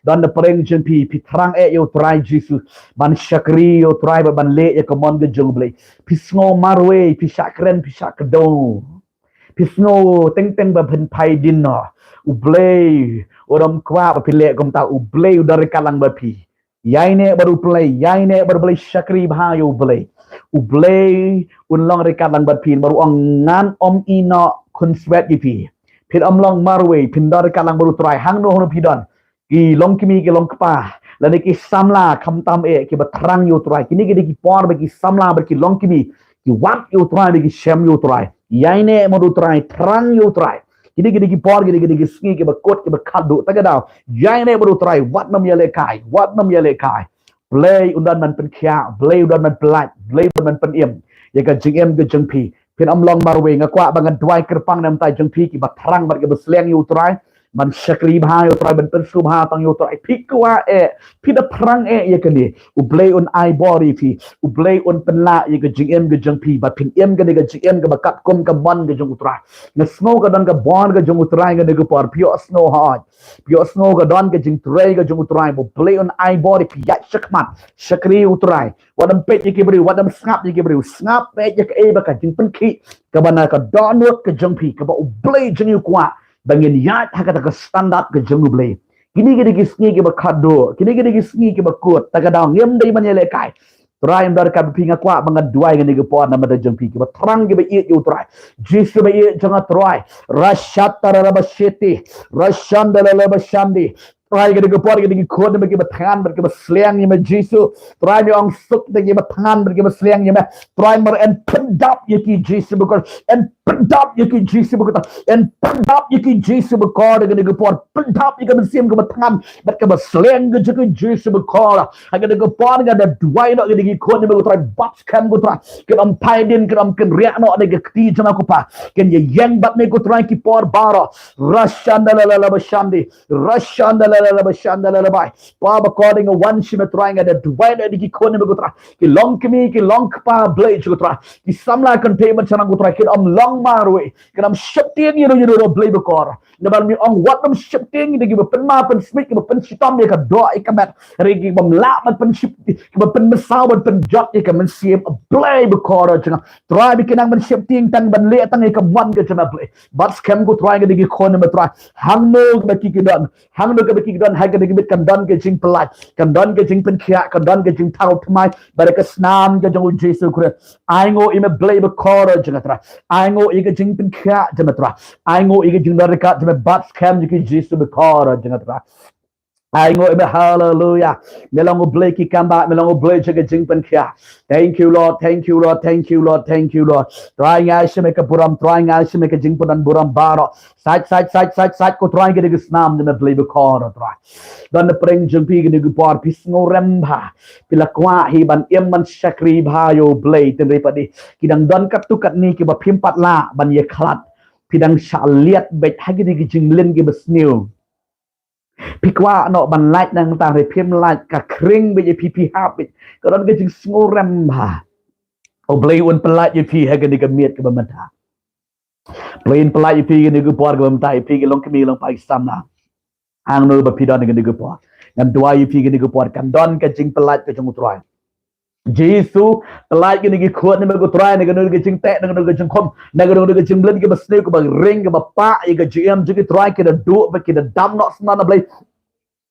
Don na pdeng jong phi, phi thrang eh ïa u Trai Jisu ban shakri ïa u Trai bad ban leh ïa ka mon ka jong u Blei. Phi sngew marwei, phi shah kren, phi shah kdew. Phi sngew teng teng ba phin phai dien noh. U Blei u ym kwah ba phi leh kumta, u Blei u don ryngkat lang bad phi. Ïaineh bad u Blei, ïaineh bad u Blei, shakri bha ïa u Blei. U Blei un long ryngkat lang bad phi, bad u ong ngan ym ïehnoh khunswet ïa phi. Phin ym long marwei, phin don ryngkat lang bad u Trai hangno hangno phi don. Ki longkmie, ki longkpa, lane ki samla khamtam eh kiba thrang ïa u Trai. Kine ki dei ki por ba ki samla bad ki longkmie ki wad ïa u Trai bad ki shem ïa u Trai. Ïaineh bad u Trai, thrang ïa u Trai. Kine, kine ki por, kine, kine ki sngi kiba kut, kiba khadduh, ta ka daw. Ïaineh bad u Trai, wat nym ïalehkai, wat nym ïalehkai. Blei un don ban pynkhiah, Blei un don ban pyllait, Blei un don ban pynim ïa ka jingim ka jong phi. Phin ym long marwei. Nga kwah ba ngan duwai kyrpang na ka bynta jong phi kiba thrang bad kiba sliang ïa u Trai ban shakri bha ïa u Trai, ban pynsngewbha tang ïa u Trai. Phi kwah eh, phi da thrang eh ïa kane. U Blei un ai bor ïa phi. U Blei un pynlah ïa ka jingim ka jong phi, ba phin im kane ka jingim kaba katkum ka mon ka jong u Trai. Nga sngew ka don ka bor ka jong u Trai kane ka por. Phi ïohsngew hooid. Phi ïohsngew ka don ka jingtrei ka jong u Trai, ba u Blei un ai bor ïa phi. Ïaid shakhmat, shakri u Trai. Wat nym peit ïa ki briew, wat nym sngap ïa ki briew. Sngap, peit ïa kaei ba ka jingpynkhih kaba na ka dohnud ka jong phi, kaba u Blei jong ngi u kwah ba ngin ïaid ha kata ka standard ka jong u Blei. Kine, kine ki sngi kiba khadduh, kine, kine ki sngi kiba kut, ta ka daw, ngim dei ban ïalehkai. Trai, ym don ka ba phi, nga kwah ba ngan duwai kane ka por na ka bynta jong phi kiba thrang, kiba ïeit ïa u Trai. Jisu ba ïeit jong nga, Trai. Rashatarabashiti, rashandalalabashandi. Trai, kane ka por, kane ka khun, ba kiba thngan bad kiba sliang ïa me Jisu. Trai, me ong suk da kiba thngan bad kiba sliang ïa me. Trai, mar, yn pyndap ïa ki Jisu bakor. Yn pyndap ïa ki Jisu bakor. Yn pyndap ïa ki Jisu bakor, kane ka por. Pyndap ïa ka mynsiem kaba thngan bad kaba sliang ka jong ki Jisu bakor. Ha kane ka por nga da duwai noh ïa kine ki khun, ïa me ko Trai, bad skhem ko Trai, kin ym phai dien, kin ym kynriah noh na ka kti jong nga ko Pa. Kin ïeng bad me ko Trai ki por baroh. Rashandalalabashandi, rashandalalabashandalalabai. Pa bakording, nga wan sha me Trai, nga da duwai noh ïa kine ki khun, ïa me ko Trai, ki long kmie, ki long kpa, Blei jong ko Trai, ki samla kynthei ban shnong ko Trai, kin ym long marwei, kin ym sheptieng ïa u, ïa u Blei bakor. Namar me ong wat nym sheptieng ïa kiba pynmap pynsmit, kiba pynshitom ïa ka doh ïa ka met. Hynrei kiba ym lah ban pynshep, kiba pynmynsaw ban pynjot ïa ka mynsiem, Blei bakor jong nga. Trai, ba kin nang ban sheptieng tang ban leh tang ïa ka mon ka jong nga Blei. Bad skhem ko Trai, kine ki khun, ïa me Trai, hangno ba ki ki don, hangno ba ki ki don, ha kane ka miet kan don ka jingpyllait, kan don ka jingpynkhiah, kan don ka jingthaw thymmai bad ka snam ka jong u Jisu Khrist. Ainguh ïa me Blei bakor jong nga Trai. Ainguh ïa ka jingpynkhiah jong me Trai. Ainguh ïa ka jingdon ryngkat jong me bad skhem jong ki Jisu bakor jong nga Trai. Ainguh ïa me, haleluya. Me long u Blei ki kambah, me long u Blei jong ka jingpynkhiah. Thank you Lord, thank you Lord, thank you Lord, thank you Lord. Trai, nga ai sha me ka burom, Trai, nga ai sha me ka jingpyndon burom baroh. Sait, sait, sait, sait, sait ko Trai, kane ka snam jong me Blei bakor Trai. Don na pdeng jong phi kane ka por, phi sngewrem bha. Phi la kwah hi ban im ban shakri bha ïa u Blei, hynrei pat de ki dang don katto katne kiba phim pat lah ban ïakhlad. Phi dang shah liat beit ha kine ki jingmlien kiba sniew. Phi kwah noh ban lait nangta hynrei phim lait, ka khring beit ïa phi, phi hap beit. Ka don ka jingsngewrem bha. U Blei un pyllait ïa phi ha kane ka miet kaba mynta. Blei un pyllait ïa phi kane ka por kaba mynta, ïa phi ki long kmie, long kpa, ki samla. Hangno ba phi don kane ka por, ngan duwai ïa phi kane ka por, kan don ka jingpyllait ka jong u Trai. Jisu, pyllait kine ki khun, ïa me ko Trai, na kano ka jingteh, na kano ka jingkhum, na kano ka jingmlien kaba sniew, kaba ring, kaba pah ïa ka jingim jong ki Trai, ki da duh bad ki da dam noh sngewbha Blei.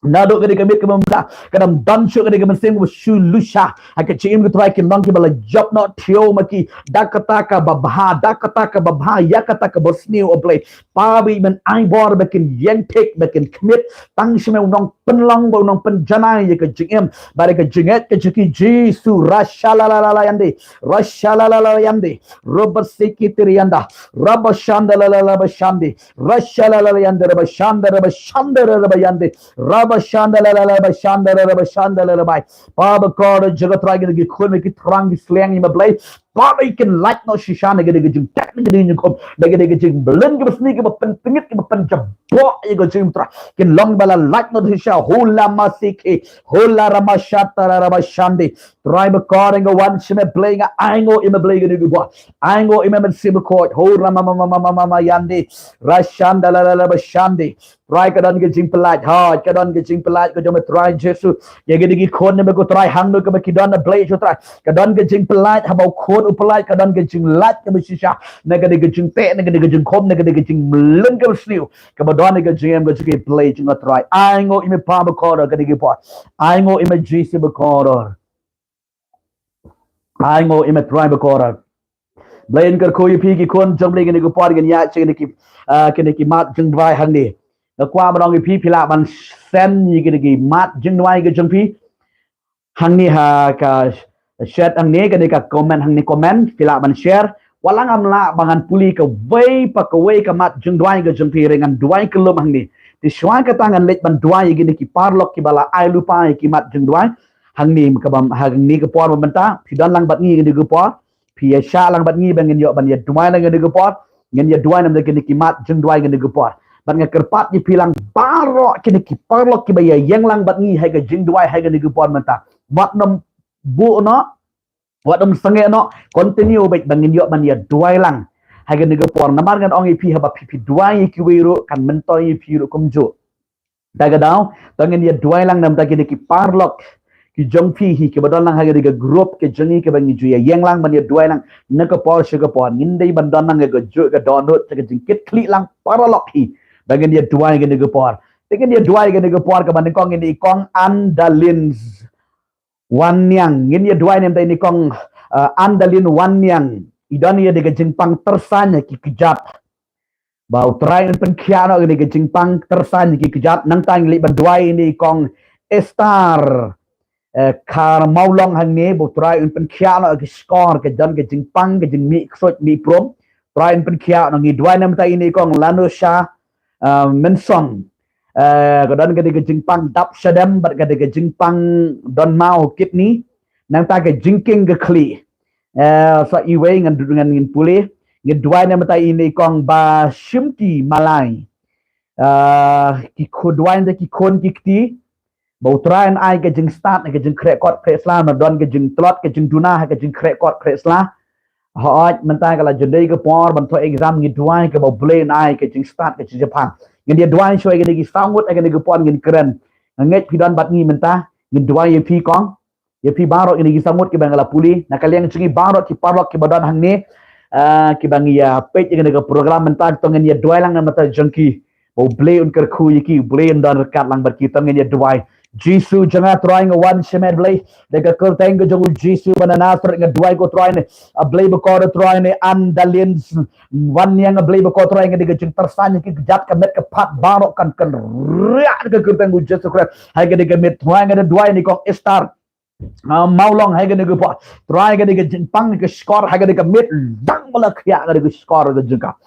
Naduh kane ka miet kaba mynta, kan ym don shuh kane ka mynsiem kaba shu lusha ha ka jingim ko Trai, kin long kiba la jop noh thiaw ma ki da kata kaba bha, da kata kaba bha, ïa kata kaba sniew, oh Blei. Pa, ba men ai bor ba kin ïeng thik, ba kin khmih tang sha me, u nongpynlong bad u nongpynjanai ïa ka jingim bad ïa ka jingngeit ka jong ki. Jisu, rasha la la la la yandi, rasha la la la yandi, roba sikitiri yanda, raba shanda la la la ba shandi, rasha la la la yandi, raba shanda, raba shanda, raba yandi, raba shanda la la la ba shanda, raba shanda la la bai. Pa bakordor jong nga Trai, kine ki khun, ki thrang, ki sliang ïa me Blei. Pa, ba kin lait noh shisha na kane ka jingteh, na kane ka jingkhum, na kane ka jingmlien kaba sniew, kaba pynpyngngit, kaba pynjaboh ïa ka jingim Trai. Kin long ba la lait noh shisha, hula masiki, hula ramashata raba shandi. Trai bakordor, nga wan sha me Blei, nga ainguh ïa me Blei kane ka por. Ainguh ïa me Mynsiem Bakhuid, hula ma ma ma ma ma ma yandi, rashanda la la la ba shandi. Trai, ka don ka jingpyllait, hooid, ka don ka jingpyllait ka jong me Trai Jisu. Ïa kine ki khun ïa me ko Trai, hangno kaba ki don, ah Blei jong nga Trai, ka don ka jingpyllait, haba u khun u pyllait, ka don ka jinglait kaba shisha na kane ka jingteh, na kane ka jingkhum, na kane ka jingmlien kaba sniew kaba don ha ka jingim ka jong ki, Blei jong nga Trai. Ainguh ïa me Pa bakordor kane ka por. Ainguh ïa me Jisu bakordor. Ainguh ïa me Trai bakordor. Blei un kyrkhu ïa phi ki khun jong Blei, kine ki por ngin ïaid sha kine ki, ah, kine ki mat jingduwai hangne. Nga kwah ban ong ïa phi, phi lah ban send ïa kine ki mat jingduwai ka jong phi hangne ha ka chat hangne, kane ka comment hangne, comment, phi lah ban share. Wat la ngam lah ba ngan pule kawei pa kawei ka mat jingduwai ka jong phi, hynrei ngan duwai kyllum hangne. Te shuwa kata ngan leit ban duwai ïa kine ki paralok kiba la ai lypa ïa ki mat jingduwai. Hangne kaba, hangne ka por ba mynta phi don lang bad ngi kane ka por. Phi ïa shah lang bad ngi ba ngin ïoh ban ïa duwai lang kane ka por. Ngin ïa duwai namar kine ki mat jingduwai kane ka por. Bad nga kyrpad ïa phi lang baroh kine ki paralok kiba ïa ïeng lang bad ngi ha ka jingduwai ha kane ka por mynta. Wat nym buh noh, wat nym sangeh noh, continue beit ba ngin ïoh ban ïa duwai lang ha kane ka por. Namar ngan ong ïa phi, haba phi, phi duwai ïa kiwei ruh kan myntoi ïa phi ruh kumjuh. Te ka daw, to ngin ïa duwai lang namar kine ki paralok ki jong phi hi kiba don lang ha kane ka group ka jong ngi kiba ngi ju ïa ïeng lang ban ïa duwai lang na ka por sha ka por. Ngim dei ban don lang ka juh ka dohnud ka jingkitkhlieh lang paralok hi. Ba ngin ïa duwai kane ka por. Te ngin ïa duwai kane ka por kaba nyngkong ïa i Kong Andalin Wanniang. Ngin ïa duwai namar ïa i Kong, uh, Andalin Wanniang. I don ïa ka jingpang tyrsan ïa ki kjat. Ba U Trai un pynkhiah noh ïa ka jingpang tyrsan ïa ki kjat. Nangta ngin leit ban duwai ïa i Kong Esther, eh, Kharmawlong hangne, ba U Trai un pynkhiah noh ïa ki shkor, ka don ka jingpang, ka jingmih ksuid mih prom. Trai un pynkhiah noh. Ngi duwai namar ïa i Kong Lanusha, uh, Mynsong. Uh, ka don ka dei ka jingpang dap shadem bad ka dei ka jingpang don maw kidney. Nangta ka jingkieng ka khlieh. Uh, sa iwei ngan, ngan ngin pule. Ngi duwai namar ïa i Kong Bashimti Malai. Uh, ki khun, duwai namar ki khun ki kti. Ba U Trai un ai ka jingstad, ka jingkhreh kot khreh sla, na don ka jingtlot, ka jingduna, ka jingkhreh kot khreh sla. Hooid, mynta ka la jan dei ka por ban thoh exam, ngi duwai kaba U Blei un ai ka jingstad, ka jingshemphang. Ngin ïa duwai shuwa ïa kine ki saw ngut, ïa kine ki por ngin kren. Nga ngeit phi don bad ngi mynta, ngin duwai ïa phi Kong. Ïa phi baroh ïa kine ki saw ngut kiba nga la pule, na ka liang jong ngi baroh ki paralok kiba don hangne, ah, kiba ngi ïa peit ïa kane ka program mynta, to ngin ïa duwai lang namar jong ki. Ba U Blei un kyrkhu ïa ki, U Blei un don ryngkat lang bad ki, to ngin ïa duwai. Jisu jong nga Trai, nga wan sha me Blei da ka kyrteng ka jong U Jisu ba na Nasareth, nga duwai ko Trai ne, A Blei ba kordor Trai ne, Andalin Wanniang, A Blei ba kordor Trai, nga dei ka jingtyrsan ïa ki kjat, ka met ka phad baroh kan kynriah da ka kyrteng U Jisu Khrist. Hai ka dei ka met Trai, nga da duwai ïa i Kong Esther, ah, Mawlong ha kane ka por. Trai, ka dei ka jingpang ka shkor ha kane ka met, dang ba la khiah ka dei ka shkor ka jong ka.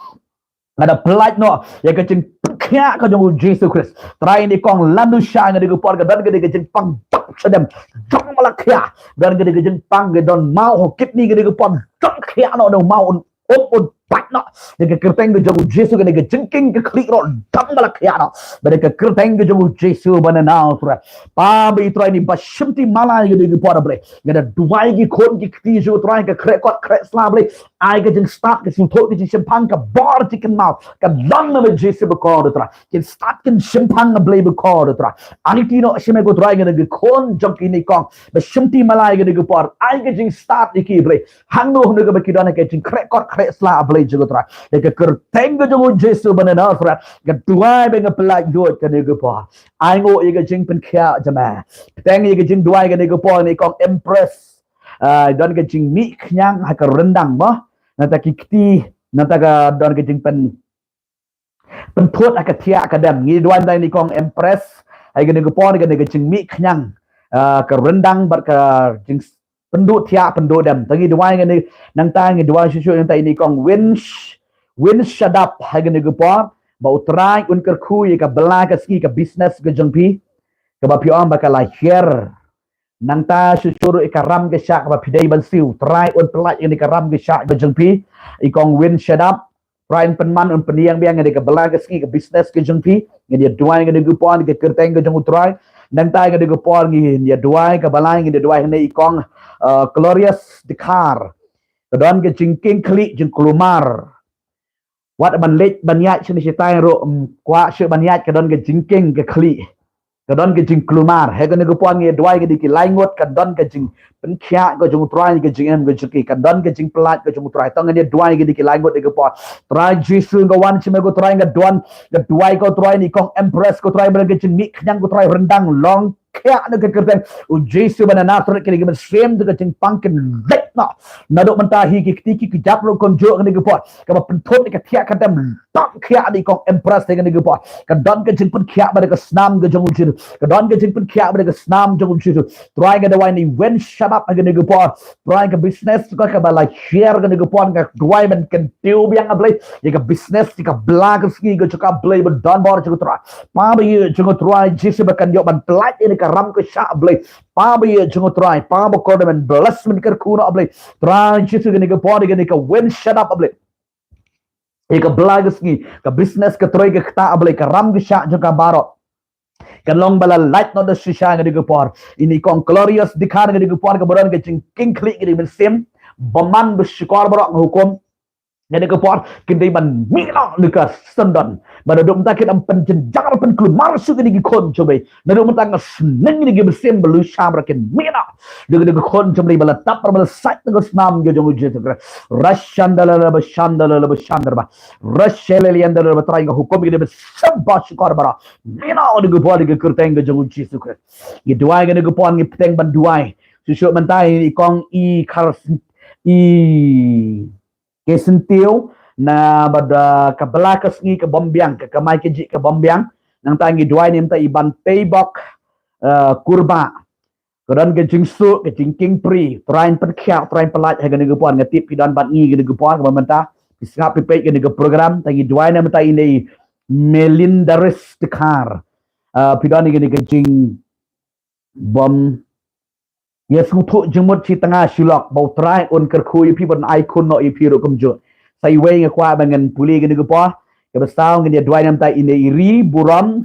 Nga da pyllait noh ïa ka jingpynkhiah ka jong U Jisu Khrist. Trai, ïa i Kong Lanusha ha kane ka por, ka don ka dei ka jingpang dap shadem, dang ba la khiah. Don ka dei ka jingpang ka don maw ha kidney ha kane ka por, dang khiah noh, don maw un um un pait noh. Da ka kyrteng ka jong U Jisu, ka dei ka jingkieng ka khlieh ruh dang ba la khiah noh. Ba da ka kyrteng ka jong U Jisu ba na Nasareth. Pa ba i Trai, ïa i Bashimti Malai ha kane ka por Blei, nga da duwai ïa ki khun ki kti jong U Trai, ka khreh kot khreh sla Blei. Ai ka jingstad, ka jingthoh, ka jingshemphang, ka bor jingkynmaw, ka long na U Jisu ba kordor Trai. Kin stad kin shemphang A Blei ba kordor Trai. Aiti noh sha me ko Trai, nga da ki khun jong kine ki Kong Bashimti Malai ha kane ka por. Ai ka jingstad ïa ki Blei. Hangno hangno kaba ki don ha ka jingkhreh kot khreh sla A Blei jong U Trai. Da ka kyrteng ka jong U Jisu ba na Nasareth, nga duwai bad nga pyllait lut ha kane ka por. Ai nguh ïa ka jingpynkhiah jong me. Bteng ïa ka jingduwai ha kane ka por ïa i Kong Empress. Ah, don ka jingmih khñiang ha ka ryndang mo. Nangta ki kti, nangta ka don ka jingpyn pynthut ha ka thiah ka dem. Ngi duwai ïa i Kong Empress ha kane ka por, ka dei ka jingmih khñiang, ah, ka ryndang bad ka jingpynduh thiah pynduh dem. To ngi duwai ïa kane, nangta ngi duwai shuh shuh nangta ïa i Kong Win Sh-, Win Shadap ha kane ka por, ba U Trai un kyrkhu ïa ka bylla ka sngi, ka business ka jong phi, kaba phi ong ba ka la hiar. Nangta shuh shuh ruh ïa ka ram ka shah kaba phi dei ban siew, Trai un pyllait ïa kane ka ram ka shah ka jong phi. I Kong Win Shadap, Trai un pynman, un pynïeng biang ïa kane ka bylla ka sngi, ka business ka jong phi. Ngin ïa duwai ïa kane ka por ha ka kyrteng ka jong U Trai. Nangta ïa kane ka por ngin ïa duwai kaba lai, ngin ïa duwai hangne ïa i Kong, uh, Glorious Dkhar. Ka don ka jingkieng khlieh, jingkulmar. Wat ban leit ban ïaid shane shatai ruh, um, kwah shuh ban ïaid, ka don ka jingkieng ka khlieh. Ka don ka jingkulmar. Ha kane ka por ngi ïa duwai ïa kine ki lai ngut, ka don ka jingpynkhiah ka jong U Trai, ka jingim ka jong ki, ka don ka jingpyllait ka jong U Trai. To ngin ïa duwai ïa kine ki lai ngut ha kane ka por. Trai Jisu, nga wan sha me ko Trai, nga don, nga duwai ko Trai, ïa i Kong Empress ko Trai, ba don ka jingmih khñiang ko Trai, ryndang long khiah na ka kyrteng U Jisu ba na Nasareth, kine ki mynsiem jong ka jingpang kin leit noh. Naduh mynta hi ki kti ki kjat ruh kumjuh kane ka por. Kaba pynthut ïa ka thiah ka dem dang khiah ïa i kong Empress kane ka por. Ka don ka jingpynkhiah bad ka snam ka jong u Jisu. Ka don ka jingpynkhiah bad ka snam jong u Jisu. Trai nga duwai ne wen shadap kane ka por. Trai ka business ka kaba la share kane ka por nga duwai ban kyntiew biang A Blei. Ïa ka business ïa ka bla ka sngi ka jong ka Blei ba don bor jong u Trai. Pa ba ïeit jong u Trai Jisu ba kan ïoh ban pynlait ïa ka ram ka shah A Blei. Pa ba ïeit jong u Trai, pa ba kordor ban bless mynkyrkhu noh A Blei. Trai Jisu kane ka por kane ka wen shadap A Blei. Ïa ka bla ka sngi, ka business ka trei ka ktah A Blei, ka ram ka shah jong ka baroh. Kan long ba la lait noh da shisha kane ka por. Ïa i kong Glorious Dkhar kane ka por kaba don ka jingkieng khlieh kane ka mynsiem. Bymman ba shukor baroh nga hukum. Kane ka por, kin dei ban mih noh na ka syndon. Ba naduh mynta kin ym pynjynjar pynkulmar shuh kine ki khun jong U Blei. Naduh mynta nga sneng kine ki mynsiem ba lushai baroh kin mih noh. Kine ki khun jong U Blei ba la tap ba la sait na ka snam ka jong U Jisu Khrist. Rashandalala ba shandalala ba shandar ba. Rasheleliandalala ba Trai nga hukum kine ba sembah shukor baroh. Mih noh kine ki por kine ki kyrteng ka jong U Jisu Khrist. Ngi duwai kine ki por ngi bteng ban duwai. Shuh shuh mynta i kong i khar i Ke Syntiew, na bad ka bla ka sngi ka bym biang, ka kamai kajih ka bym biang. Nangta ngi duwai ne mynta i Ban Peibok, eh, Kurbah. Ka don ka jingsuk, ka jingkieng pyrshah, Trai pynkhiah, Trai pynlait ha kane ka por, nga tip phi don bad ngi kane ka por, kaba mynta phi sngap phi peit kane ka program, te ngi duwai ne mynta i ne i Melindaris Dkhar. Eh, phi don ne kane ka jing bym ïa sngewthuh jingmut shi tnga shi lok ba U Trai un kyrkhu ïa phi ban ai khun noh ïa phi ruh kumjuh. Sa iwei nga kwah ba ngan pule kane ka por. Kaba saw ngin ïa duwai ne mynta i ne i Ri Burom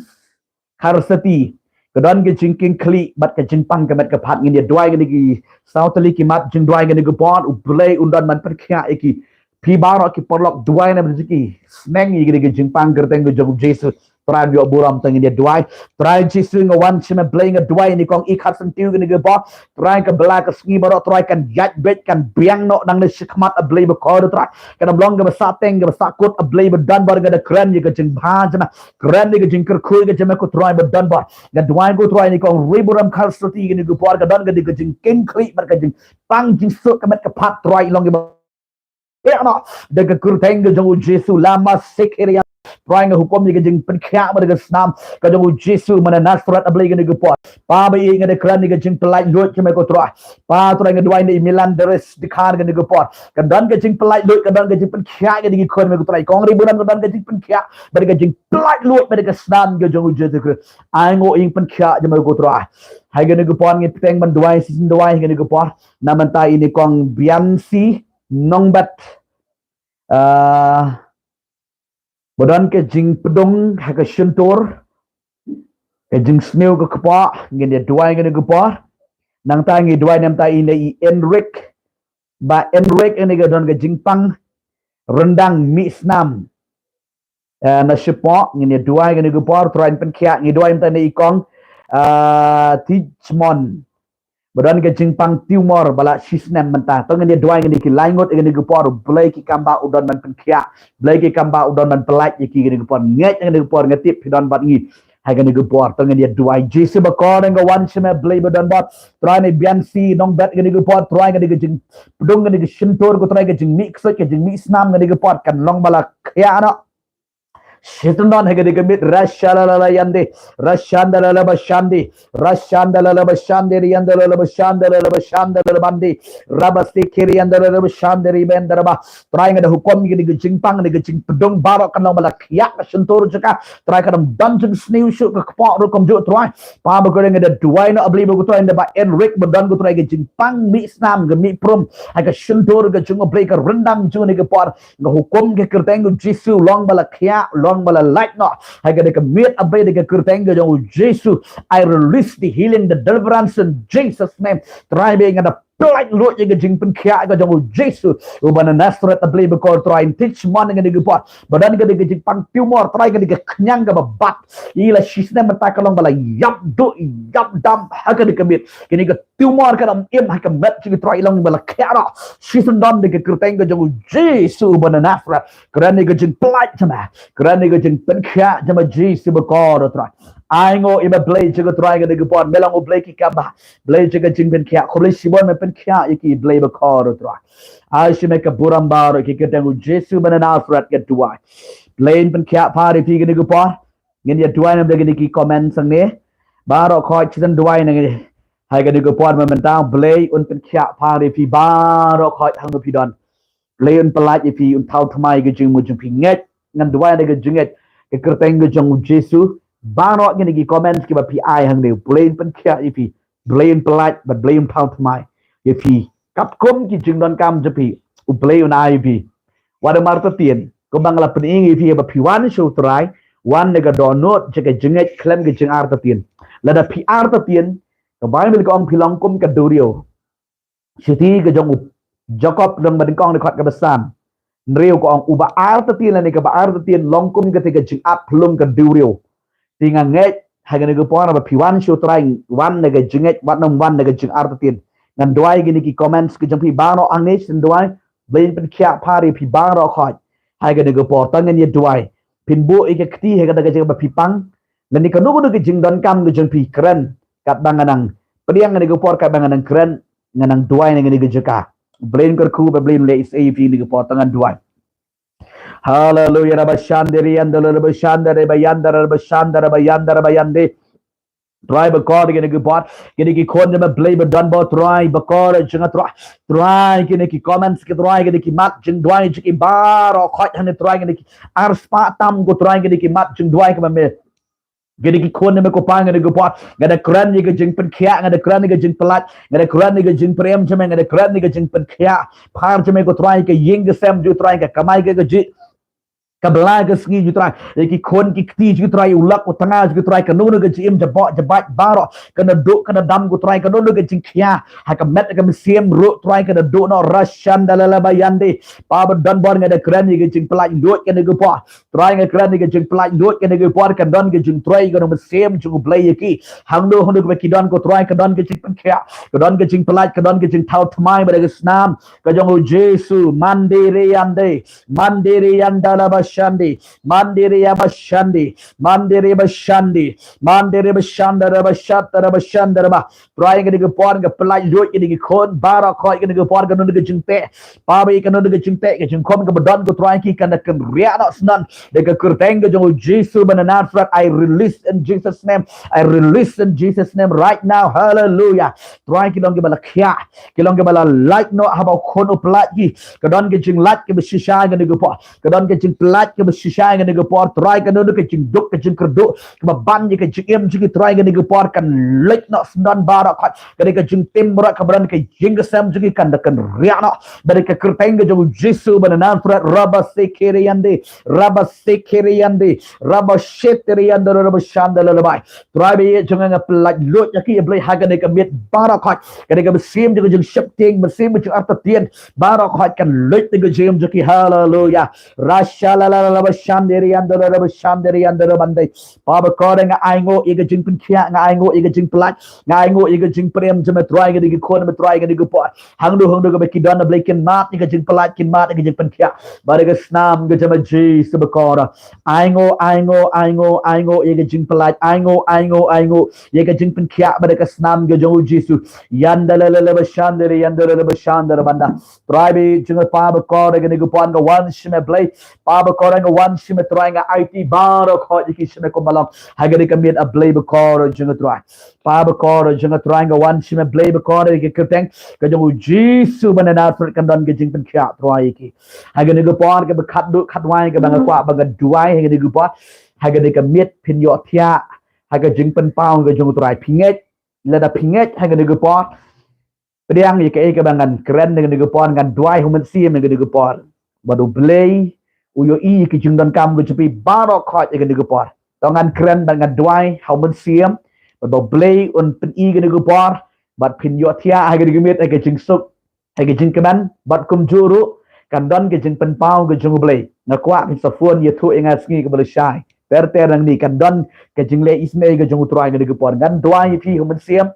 Kharsati. Ka don ka jingkieng khlieh bad ka jingpang ka met ka phad ngin ïa duwai kane ki saw tylli ki mat jingduwai kane ka por U Blei un don ban pynkhiah ïa ki. Phi baroh ki paralok duwai ne mynta ki sneng ïa kane ka jingpang kyrteng ka jong U Jisu. Trai ïoh burom te ngin ïa duwai. Trai Jisu nga wan sha me Blei nga duwai ne kong i Kharsantiew kane ka por. Trai ka bla ka sngi baroh Trai kan ïaid beit kan biang noh nangne shakhmat A Blei ba kordor Trai. Kan ym long kaba sah teng kaba sah kut A Blei ba don bor nga da kren ïa ka jingbha jong me. Kren ïa ka jingkyrkhu ïa ka jong me ko Trai ba don bor. Nga duwai ko Trai ne kong Ri Burom Kharsati kane ka por ka don ka dei ka jingkieng khlieh bad ka jingpang jingsuk ka met ka phad Trai long kaba eh, noh, da ka kyrteng ka jong U Jisu lama sekirian. Trai nga hukum ïa ka jingpynkhiah bad ka snam ka jong U Jisu mana Nasareth A Blei kane ka por. Pa ba ïeit nga da kren ïa ka jingpynlait luid ka me ko Trai. Pa Trai nga duwai ne i Melindaris Dkhar kane ka por. Ka don ka jingpynlait luid ka don ka jingpynkhiah kane ki khun me ko Trai. Kong Ri Burom ka don ka jingpynkhiah bad ka jingpynlait luid bad ka snam ka jong U Jisu Khrist. Ai nguh ïing pynkhiah jong me ko Trai. Ha kane ka por ngi bteng ban duwai shisien duwai ha kane ka por. Na mynta i ne kong Biansi Nongbet. Ah, ba don ka jingpdung ha ka shyntur, ka jingsniew ka kpoh, ngin ïa duwai kane ka por. Nangta ngi duwai ne mynta i ne i Enrik, ba Enrik i ne ka don ka jingpang ryndang mih snam. Eh, na shapoh ngin ïa duwai kane ka por Trai pynkhiah, ngi duwai mynta ne i kong, ah, Tichmon. Ba don ka jingpang tumor ba la shi snem mynta. To ngin ïa duwai kane ki lai ngut kane ka por Blei ki kam ba u don ban pynkhiah. Blei ki kam ba u don ban pynlait ïa ki kane ka por. Ngeit kane ka por nga tip phi don bad ngi. Ha kane ka por to ngin ïa duwai Jisu ba kordor nga wan sha me Blei ba don bor. Trai ne Biansi Nongbet kane ka por Trai kane ka jingpdung kane ka shyntur ko Trai ka jingmih ksuid ka jingmih snam kane ka por kan long ba la khiah noh. Shitrendon ha kane ka miet rashalala yande, rashandalala bashande, rashandalala bashande, riandalala bashande, lala bashande, lala bande, rabastikiri andalala bashande, ribendaraba. Trai nga da hukum ïa kane ka jingpang, kane ka jingpdung baroh kan long ba la khiah ka shyntur jong ka. Trai ka dang don jingsniew shuh ka kpoh ruh kumjuh Trai. Pa ba kordor nga da duwai noh A Blei ba ko Trai nda ba Enrik ba don ko Trai ka jingpang mih snam ka mih prum. Ha ka shyntur ka jong U Blei ka ryndang jong kane ka por. Nga hukum ka kyrteng U Jisu long ba la khiah, long ba la lait noh. Ha kane ka miet A Blei da ka kyrteng ka jong U Jisu. I release the healing, the deliverance in Jesus' name. Trai ba nga da pynlait luid ïa ka jingpynkhiah ka jong U Jisu. Uba na Nasareth A Blei ba kordor Trai Tichmon kane ka por. Ba don kane ka jingpang tumor Trai kane ka khñiang kaba bat. I la shi snem mynta ka long ba la ïap duh ïap dam ha kane ka miet. Kane ka tumor kan ym im ha ka met jong ki Trai, long ba la khiah noh shisyndon da ka kyrteng ka jong u Jisu ba na Nasareth. Kren ïa ka jingpyllait jong me, kren ïa ka jingpynkhiah jong me Jisu ba kordor Trai. Ai nguh ïa me Blei jong ka Trai kane ka por, me long u Blei ki kaba, Blei jong ka jingpynkhiah, khublei shibun me pynkhiah ïa ki Blei ba kordor Trai. Ai sha me ka burom baroh, ha ka kyrteng u Jisu ba na Nasareth nga duwai. Blei un pynkhiah pat ïa phi kane ka por. Ngin ïa duwai na bynta kine ki comment hangne. Baroh khoit shisien duwai na ngi. Ha kane ka por mynta Blei un pynkhiah pat ïa phi baroh khoit hangne phi don. Blei un pyllait ïa phi, un thaw thymmai ka jingmut jong phi. Ngeit, ngan duwai da ka jingngeit, ka kyrteng ka jong u Jisu. Baroh kine ki comments kiba phi ai hangne, Blei un pynkhiah ïa phi, Blei un pyllait bad Blei un thaw thymmai ïa phi. Katkum ki jingdonkam jong phi, u Blei un ai ïa phi. Wat ym artatien, kumba nga la pyni ïa phi ba phi wan sha u Trai, wan da ka dohnud jong ka jingngeit khlem ka jingartatien. Lada phi artatien, ka Baibl ka ong phi long kum ka duriaw. Shithi ka jong u Jakob lynnong ba nyngkong dkhot kaba san. Hynriew ka ong uba artatien lane kaba artatien long kum kata ka jingap phyllung ka duriaw. Te nga ngeit ha kane ka por ba phi wan sha u Trai, wan da ka jingngeit, wat nym wan da ka jingartatien. Ngan duwai kine ki comments ka jong phi baroh hangne, shisien duwai, Blei un pynkhiah pat ïa phi baroh khoit. Ha kane ka por tang ngan ïa duwai. Phin buh ïa ka kti ha kata ka jaka ba phi pang. Lane kano kano ka jingdonkam ka jong phi kren, katba nga nang pdiang kane ka por, katba nga nang kren, nga nang duwai na kane ka jaka. Blei un kyrkhu bad Blei un leh isei ïa phi kane ka por, tang ngan duwai. Haleluya, rabashandiri andala rabashandiri bayandara rabashandara bayandara bayandi. Trai ba kordor kine ki bor, kine ki khun jong me Blei ba don bor Trai ba kordor jong nga Trai. Trai kine ki comments ki Trai, kine ki mat jingduwai jong ki baroh khoit hangne Trai, kine ki arspah tam ko Trai, kine ki mat jingduwai kiba me. Kine ki khun jong me ko Pa kine ki bor, nga da kren ïa ka jingpynkhiah, nga da kren ïa ka jingpyllait, nga da kren ïa ka jingprem jong me, nga da kren ïa ka jingpynkhiah. Phar jong me ko Trai, ka ïing ka sem jong u Trai, ka kamai ka kajih, ka bla ka sngi jong u Trai, ïa ki khun ki kti jong u Trai, u lok u tnga jong u Trai, kano kano ka jingim jaboh jabait baroh, ka naduh ka nadam ko Trai, kano kano ka jingkhia ha ka met ka mynsiem ruh Trai, ka naduh noh rashandala bayandi. Pa ba don bor, nga da kren ïa ka jingpyllait luid kane ka por. Trai nga kren ïa ka jingpyllait luid kane ka por, kan don ka jingtrei ka mynsiem jong u Blei ïa ki. Hangno hangno kaba ki don ko Trai, ka don ka jingpynkhiah, ka don ka jingpyllait, ka don ka jingthaw thymmai bad ka snam ka jong u Jisu. Mandiri yandi, mandiri yandala bashandi, mandiri yabashandi, mandiri bashandi, mandiri bashanda rabashata rabashanda raba. Trai kane ka por nga pyllait luid kine ki khun baroh khoit, kane ka por kano kano ka jingteh, Pa ba ïa kano kano ka jingteh, ka jingkhum kaba don ko Trai, ki kan da kynriah noh syndon da ka kyrteng ka jong u Jisu ba na Nasareth. I release in Jesus name. I release in Jesus name right now. Hallelujah. Trai ki long kiba la khiah, ki long kiba la lait noh haba u khun u pyllait ki. Ka don ka jinglait kaba shisha kane ka por, ka don ka jingpyllait kaba shisha kane ka por Trai, kano kano ka jingduk ka jingkyrduh kaba ban ïa ka jingim jong ki Trai, kane ka por kan leit noh syndon baroh khoit. Kane ka jingtim baroh kaba don ka ïing ka sem jong ki kan da kynriah noh da ka kyrteng ka jong u Jisu ba na Nasareth. Rabasikiri yandi, rabasikiri yandi, rabashitiri yandi, rabashandala labai. Trai ba ïa jong nga pyllait luid ïa ki ïa Blei ha kane ka miet baroh khoit. Kane ka mynsiem jong ka jingsheptieng, mynsiem jong ka jingartatien, baroh khoit kan luid na ka jingim jong ki. Haleluya. Rashalala rabashandiri yandala rabashandiri yandala bandi. Pa ba kordor nga ai nguh ïa ka jingpynkhiah, nga ai nguh ïa ka jingpyllait, nga ai nguh ïa ka jingprem jong me Trai, kine ki khun me Trai kane ka por. Hangno hangno kaba ki don Blei kin mad ïa ka jingpyllait, kin mad ïa ka jingpynkhiah bad ka snam ka jong u Jisu ba kordor. Ai nguh, ai nguh, ai nguh, ai nguh ïa ka jingpyllait, ai nguh, ai nguh, ai nguh ïa ka jingpynkhiah bad ka snam ka jong u Jisu. Yandala bashandiri yandala bashandala banda. Trai ba ïa jong nga Pa ba kordor kane ka por nga wan sha me Blei. Pa ba kordor nga wan sha me Trai, nga aiti baroh khoit ïa ki sha me kumba long ha kane ka miet A Blei ba kordor jong nga Trai. Pa ba kordor jong nga Trai, nga wan sha me Blei ba kordor ïa ka kyrteng ka jong u Jisu ba na Nasareth, kan don ka jingpynkhiah Trai ïa ki. Ha kane ka por kaba khatduh khatwai kaba nga kwah ba nga duwai ha kane ka por, ha kane ka miet phin ïohthiah ha ka jingpynpaw ka jong u Trai. Phi ngeit, lada phi ngeit ha kane ka por, pdiang ïa kaei kaba ngan kren ha kane ka por, ngan duwai ha u Mynsiem ha kane ka por bad U Blei u ïohi ïa ki jingdonkam ka jong phi baroh khoit ha kane ka por. To ngan kren bad ngan duwai ha u Mynsiem bad ba U Blei un pyni ha kane ka por bad phin ïohthiah ha kane ka miet ha ka jingsuk, ha ka jingkmen bad kumjuh ruh kan don ka jingpynpaw ka jong U Blei. Nga kwah phin sa phone ïathuh ïa nga sngi kaba la shai. Ter ter nangne kan don ka jingleh isynei ka jong u Trai ha kane ka por. Ngan duwai ïa phi ha u Mynsiem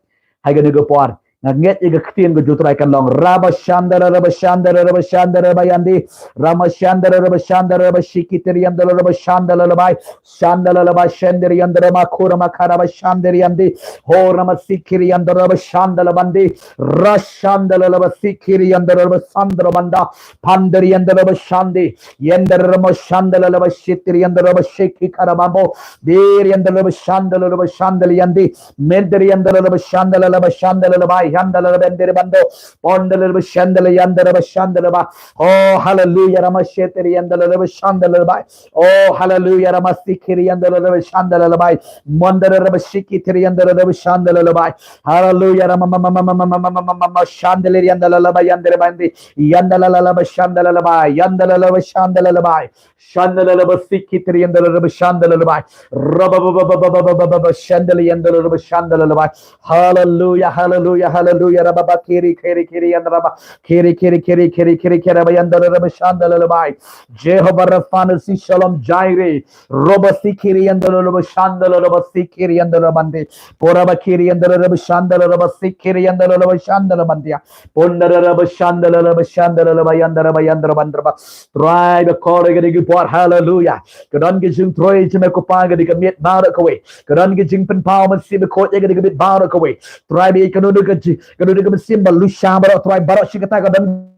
ha kane ka por. Nga ngeit ïa ka ktien ka jong U Trai kan long. Raba shandala raba shandala raba shandala ba yandi. Rama shandala raba shandala raba shikitiri yandala raba shandala labai. Shandala labai shandiri yandala ma kura ma kara ba shandiri yandi. Ho rama sikiri yandala ba shandala bandi. Ra shandala labai sikiri yandala ba sandala banda. Pandiri yandala ba shandi. Yandala rama shandala labai shitiri yandala ba shiki kara bambo. Diri yandala ba shandala labai shandala yandi. Mendiri yandala labai shandala labai shandala labai yandala labai yandiri bando. Pondala labai shandala yandala labai shandala ba. Oh, hallelujah. Rama shetiri yandala labai shandala labai. Oh, hallelujah. Rama sikiri yandala labai shandala labai. Mandala labai shikitiri yandala labai shandala labai. Hallelujah. Rama mama mama mama mama mama shandala yandala labai yandiri bandi. Yandala labai shandala labai. Yandala labai shandala labai. Shandala labai sikitiri yandala labai shandala labai. Raba ba ba ba ba ba ba ba ba ba shandala yandala labai shandala labai. Hallelujah, hallelujah, hallelujah. Raba ba kiri kiri kiri yandala ba. Kiri kiri kiri kiri kiri kiri ba yandala labai shandala labai. Jehovah Rapha Nisi Shalom Jireh. Raba sikiri yandala labai shandala labai sikiri yandala bandi. Pora ba kiri yandala labai shandala labai sikiri yandala labai shandala bandi. Pondara ba shandala ba shandala ba yandara ba yandara bandara ba. Trai ba kor ga digi por, hallelujah. Ka don ka jingtroi jingmut ko pa ga digi mit baroh kawei. Ka don ka jingpynpaw Mynsiem Bakhuid ga digi mit baroh kawei. Trai ba kano ka ji kano ka mynsiem ba lusha baroh, Trai, baroh shi kata ka don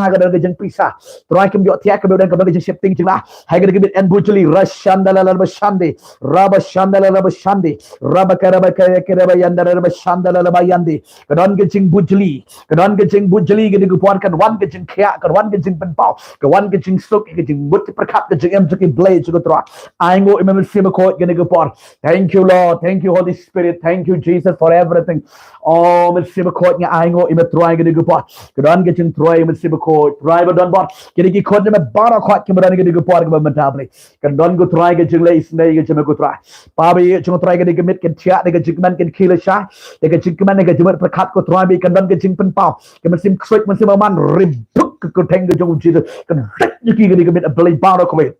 ka don ka jingpisa. Trai kim ïoh thiah ka don ka don ka jingsheptieng jinglah. Hai ka digi mit en bujli ra shandala ba shandi. Raba shandala ba shandi. Raba kara ba kara kara ba yandara ba shandala ba yandi. Ka don ka jingbujli, ka don ka jingbujli ga digi por, kan wan ka jingkhiah, kan wan ka jingpynpaw, ka wan ka jingsuk, ka jingmut ki pyrkhat, ka jingim jong ki blei jong U Trai. Ai nguh ïa me Mynsiem Bakhuid ga digi por. Thank you, Lord. Thank you, Holy Spirit. Thank you, Jesus, for everything. Oh, Mynsiem Bakhuid nga ai nguh ïa me Trai ga digi por. Ka don ka jingtroi Mynsiem Bakhuid, Trai ba don bor. Ki digi khot ïa me baroh khoit ki ba don ga digi por, ki ba mynta Blei. Kan don ko Trai ka jingleh isynei ka jingmut ko Trai. Pa ba ïeit jong Trai ka dei ka miet kan thiah, dei ka jingkmen kan khie lashai. Dei ka jingkmen dei ka jingmut pyrkhat ko Trai ba kan don ka jingpynpaw. Ka mynsiem ksuid mynsiem bymman rebuk ka kyrteng ka jong U Jisu. Kan rit ïa ki ka dei ka miet A Blei baroh kawei.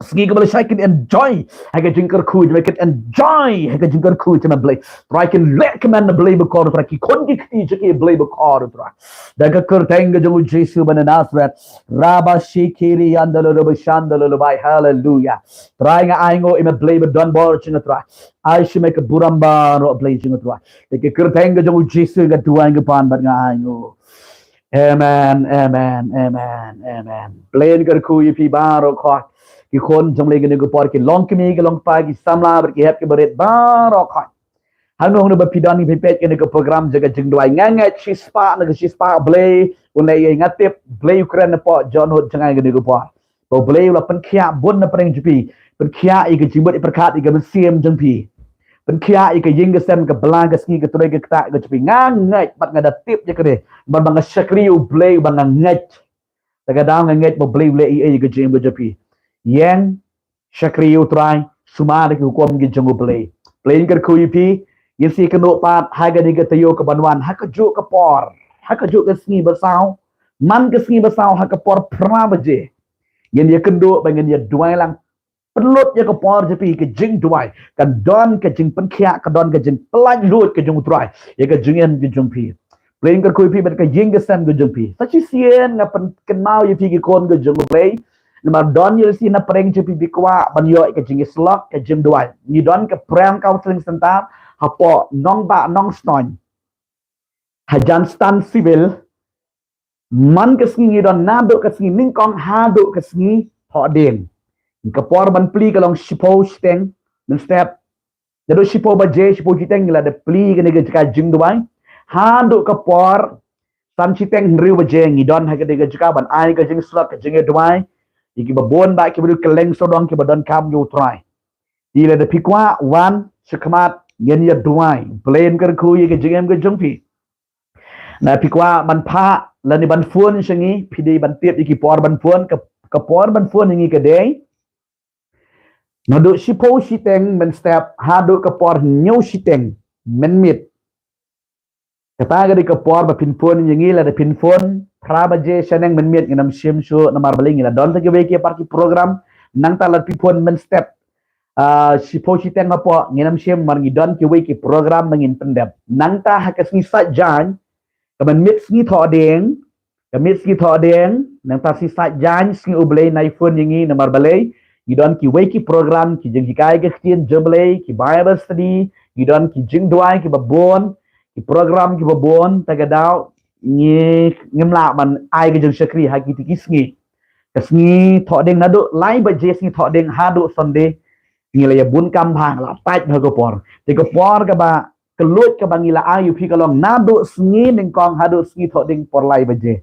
Sngi kaba lashai kin enjoy ha ka jingkyrkhu jong me, kin enjoy ha ka jingkyrkhu jong me Blei. Trai kin leh kmen na Blei bakor, Trai ki khun ki kti jong ki Blei bakor Trai. Da ka kyrteng ka jong U Jisu ba na Nasareth. Raba shikiri yandalo raba shandalo labai. Haleluya. Trai nga ai nguh ïa me Blei ba don bor jong nga Trai. Ai sha me ka burom baroh Blei jong nga Trai. Da ka kyrteng ka jong U Jisu nga duwai nga pan bad nga ai nguh. Amen, amen, amen, amen. Blei un kyrkhu ïa phi baroh khoit. Ki khun jong Blei kine ki por, ki long kmie ki long kpa, ki samla bad ki hep ki barit baroh khoit. Hangno hangno ba phi don phi peit kane ka program jong ka jingduwai. Nga ngeit shispah na ka shispah Blei un leh ïa nga tip Blei u kren na pdeng jong nga ha kane ka por. Ba Blei u la pynkhiah bun na pdeng jong phi. Pynkhiah ïa ka jingmut ïa pyrkhat ïa ka mynsiem jong phi. Pynkhiah ïa ka ïing ka sem, ka bylla ka sngi, ka trei ka ktah ka jong phi. Nga ngeit bad nga da tip ïa kane. Bad ba nga shakri ïa U Blei ba nga ngeit. Te ka daw nga ngeit ba U Blei u leh ei ei ïa ka jingim ka jong phi. Ïeng, shakri ïa U Trai, sumar ïa ki hukum ki jong U Blei. Blei un kyrkhu ïa phi, ngin sa ïakynduh pat ha kane ka taïew kaban wan, ha kajuh ka por, ha kajuh ka sngi ba saw, man ka sngi ba saw ha ka por phra baje. Ngin ïakynduh bad ngin ïaduwai lang. Pynlut ïa ka por jong phi ka jingduwai. Kan don ka jingpynkhiah, kan don ka jingpynlait luid ka jong U Trai ïa ka jingim ka jong phi. Blei un kyrkhu ïa phi bad ka ïing ka sem ka jong phi. Sa shisien nga pynkynmaw ïa phi ki khun ka jong U Blei. Namar don ïa lade na pdeng jong phi ba kwah ban ïoh ïa ka jingïasyllok ka jingduwai. Ngi don ka Prayer Counseling Center hapoh Nongbah Nongstoiñ. Hajan Stan Civil. Man ka sngi ngi don naduh ka sngi nyngkong haduh ka sngi thohdieng. Ka por ban plie ka long shiphew shiteng mynstep. Naduh shiphew baje, shiphew shiteng ngi la dep plie kane ka jaka jingduwai. Haduh ka por san shiteng hynriew baje ngi don ha kane ka jaka ban ai ka jingïasyllok ka jingïaduwai ïa kiba bun bad kiba dei kylleng sawdong kiba donkam ïa U Trai. Te lada phi kwah wan shakhmat ngin ïaduwai. Blei un kyrkhu ïa ka jingim ka jong phi. Lada phi kwah ban phah lane ban phone sha ngi, phi dei ban tip ïa ki por ban phone, ka, ka por ban phone ïa ngi ka dei naduh shiphew shiteng mynstep haduh ka por hynñiew shiteng mynmiet. Kata ka dei ka por ba phin phone ïa ngi. Lada phin phone phra baje shaneng mynmiet ngin ym shim shuh namar balei ngi la don sa kiwei ki par ki program. Nangta lada phi phone mynstep Ah, shiphew shiteng hapoh, ngin ym shim namar ngi don kiwei ki program ba ngin pyndep. Nangta ha ka sngi Saitjaiñ, ka mynmiet sngi Thohdieng, ka miet sngi Thohdieng, nangta sngi Saitjaiñ, sngi U Blei un ai fun ïa ngi namar balei, ngi don kiwei ki program, ki jinghikai ka ktien jong U Blei, ki Bible study, ngi don ki jingduwai kiba bun, ki program kiba bun, te ka daw, ngi, ngim lah ban ai ka jingshakri ha kiti ki sngi. Ka sngi Thohdieng naduh lai baje sngi Thohdieng haduh Sunday, ngi la ïa bun kam bha, la tight bha ka por. Te ka por kaba, ka lut kaba ngi la ai ïa phi ka long naduh sngi nyngkong haduh sngi Thohdieng por lai baje.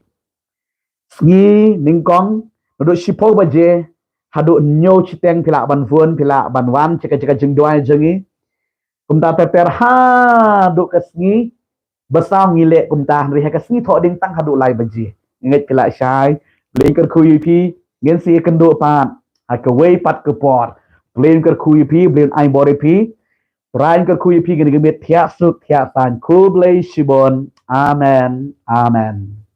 Sngi nyngkong, naduh shiphew baje haduh hynñiew shiteng phi lah ban phone, phi lah ban wan sha ka jaka jingduwai jong ngi. Kumta ter ter haduh ka sngi basaw ngi leh kumta, hynrei ha ka sngi Thohdieng tang haduh lai baje. Ngeit phi lah shai, U Blei un kyrkhu ïa phi, ngin sa ïakynduh pat ha kawei pat ka por. U Blei un kyrkhu ïa phi, U Blei un ai bor ïa phi. U Trai un kyrkhu ïa phi, ngin ïa miet thiah suk thiah saiñ. Khublei shibun. Amen. Amen.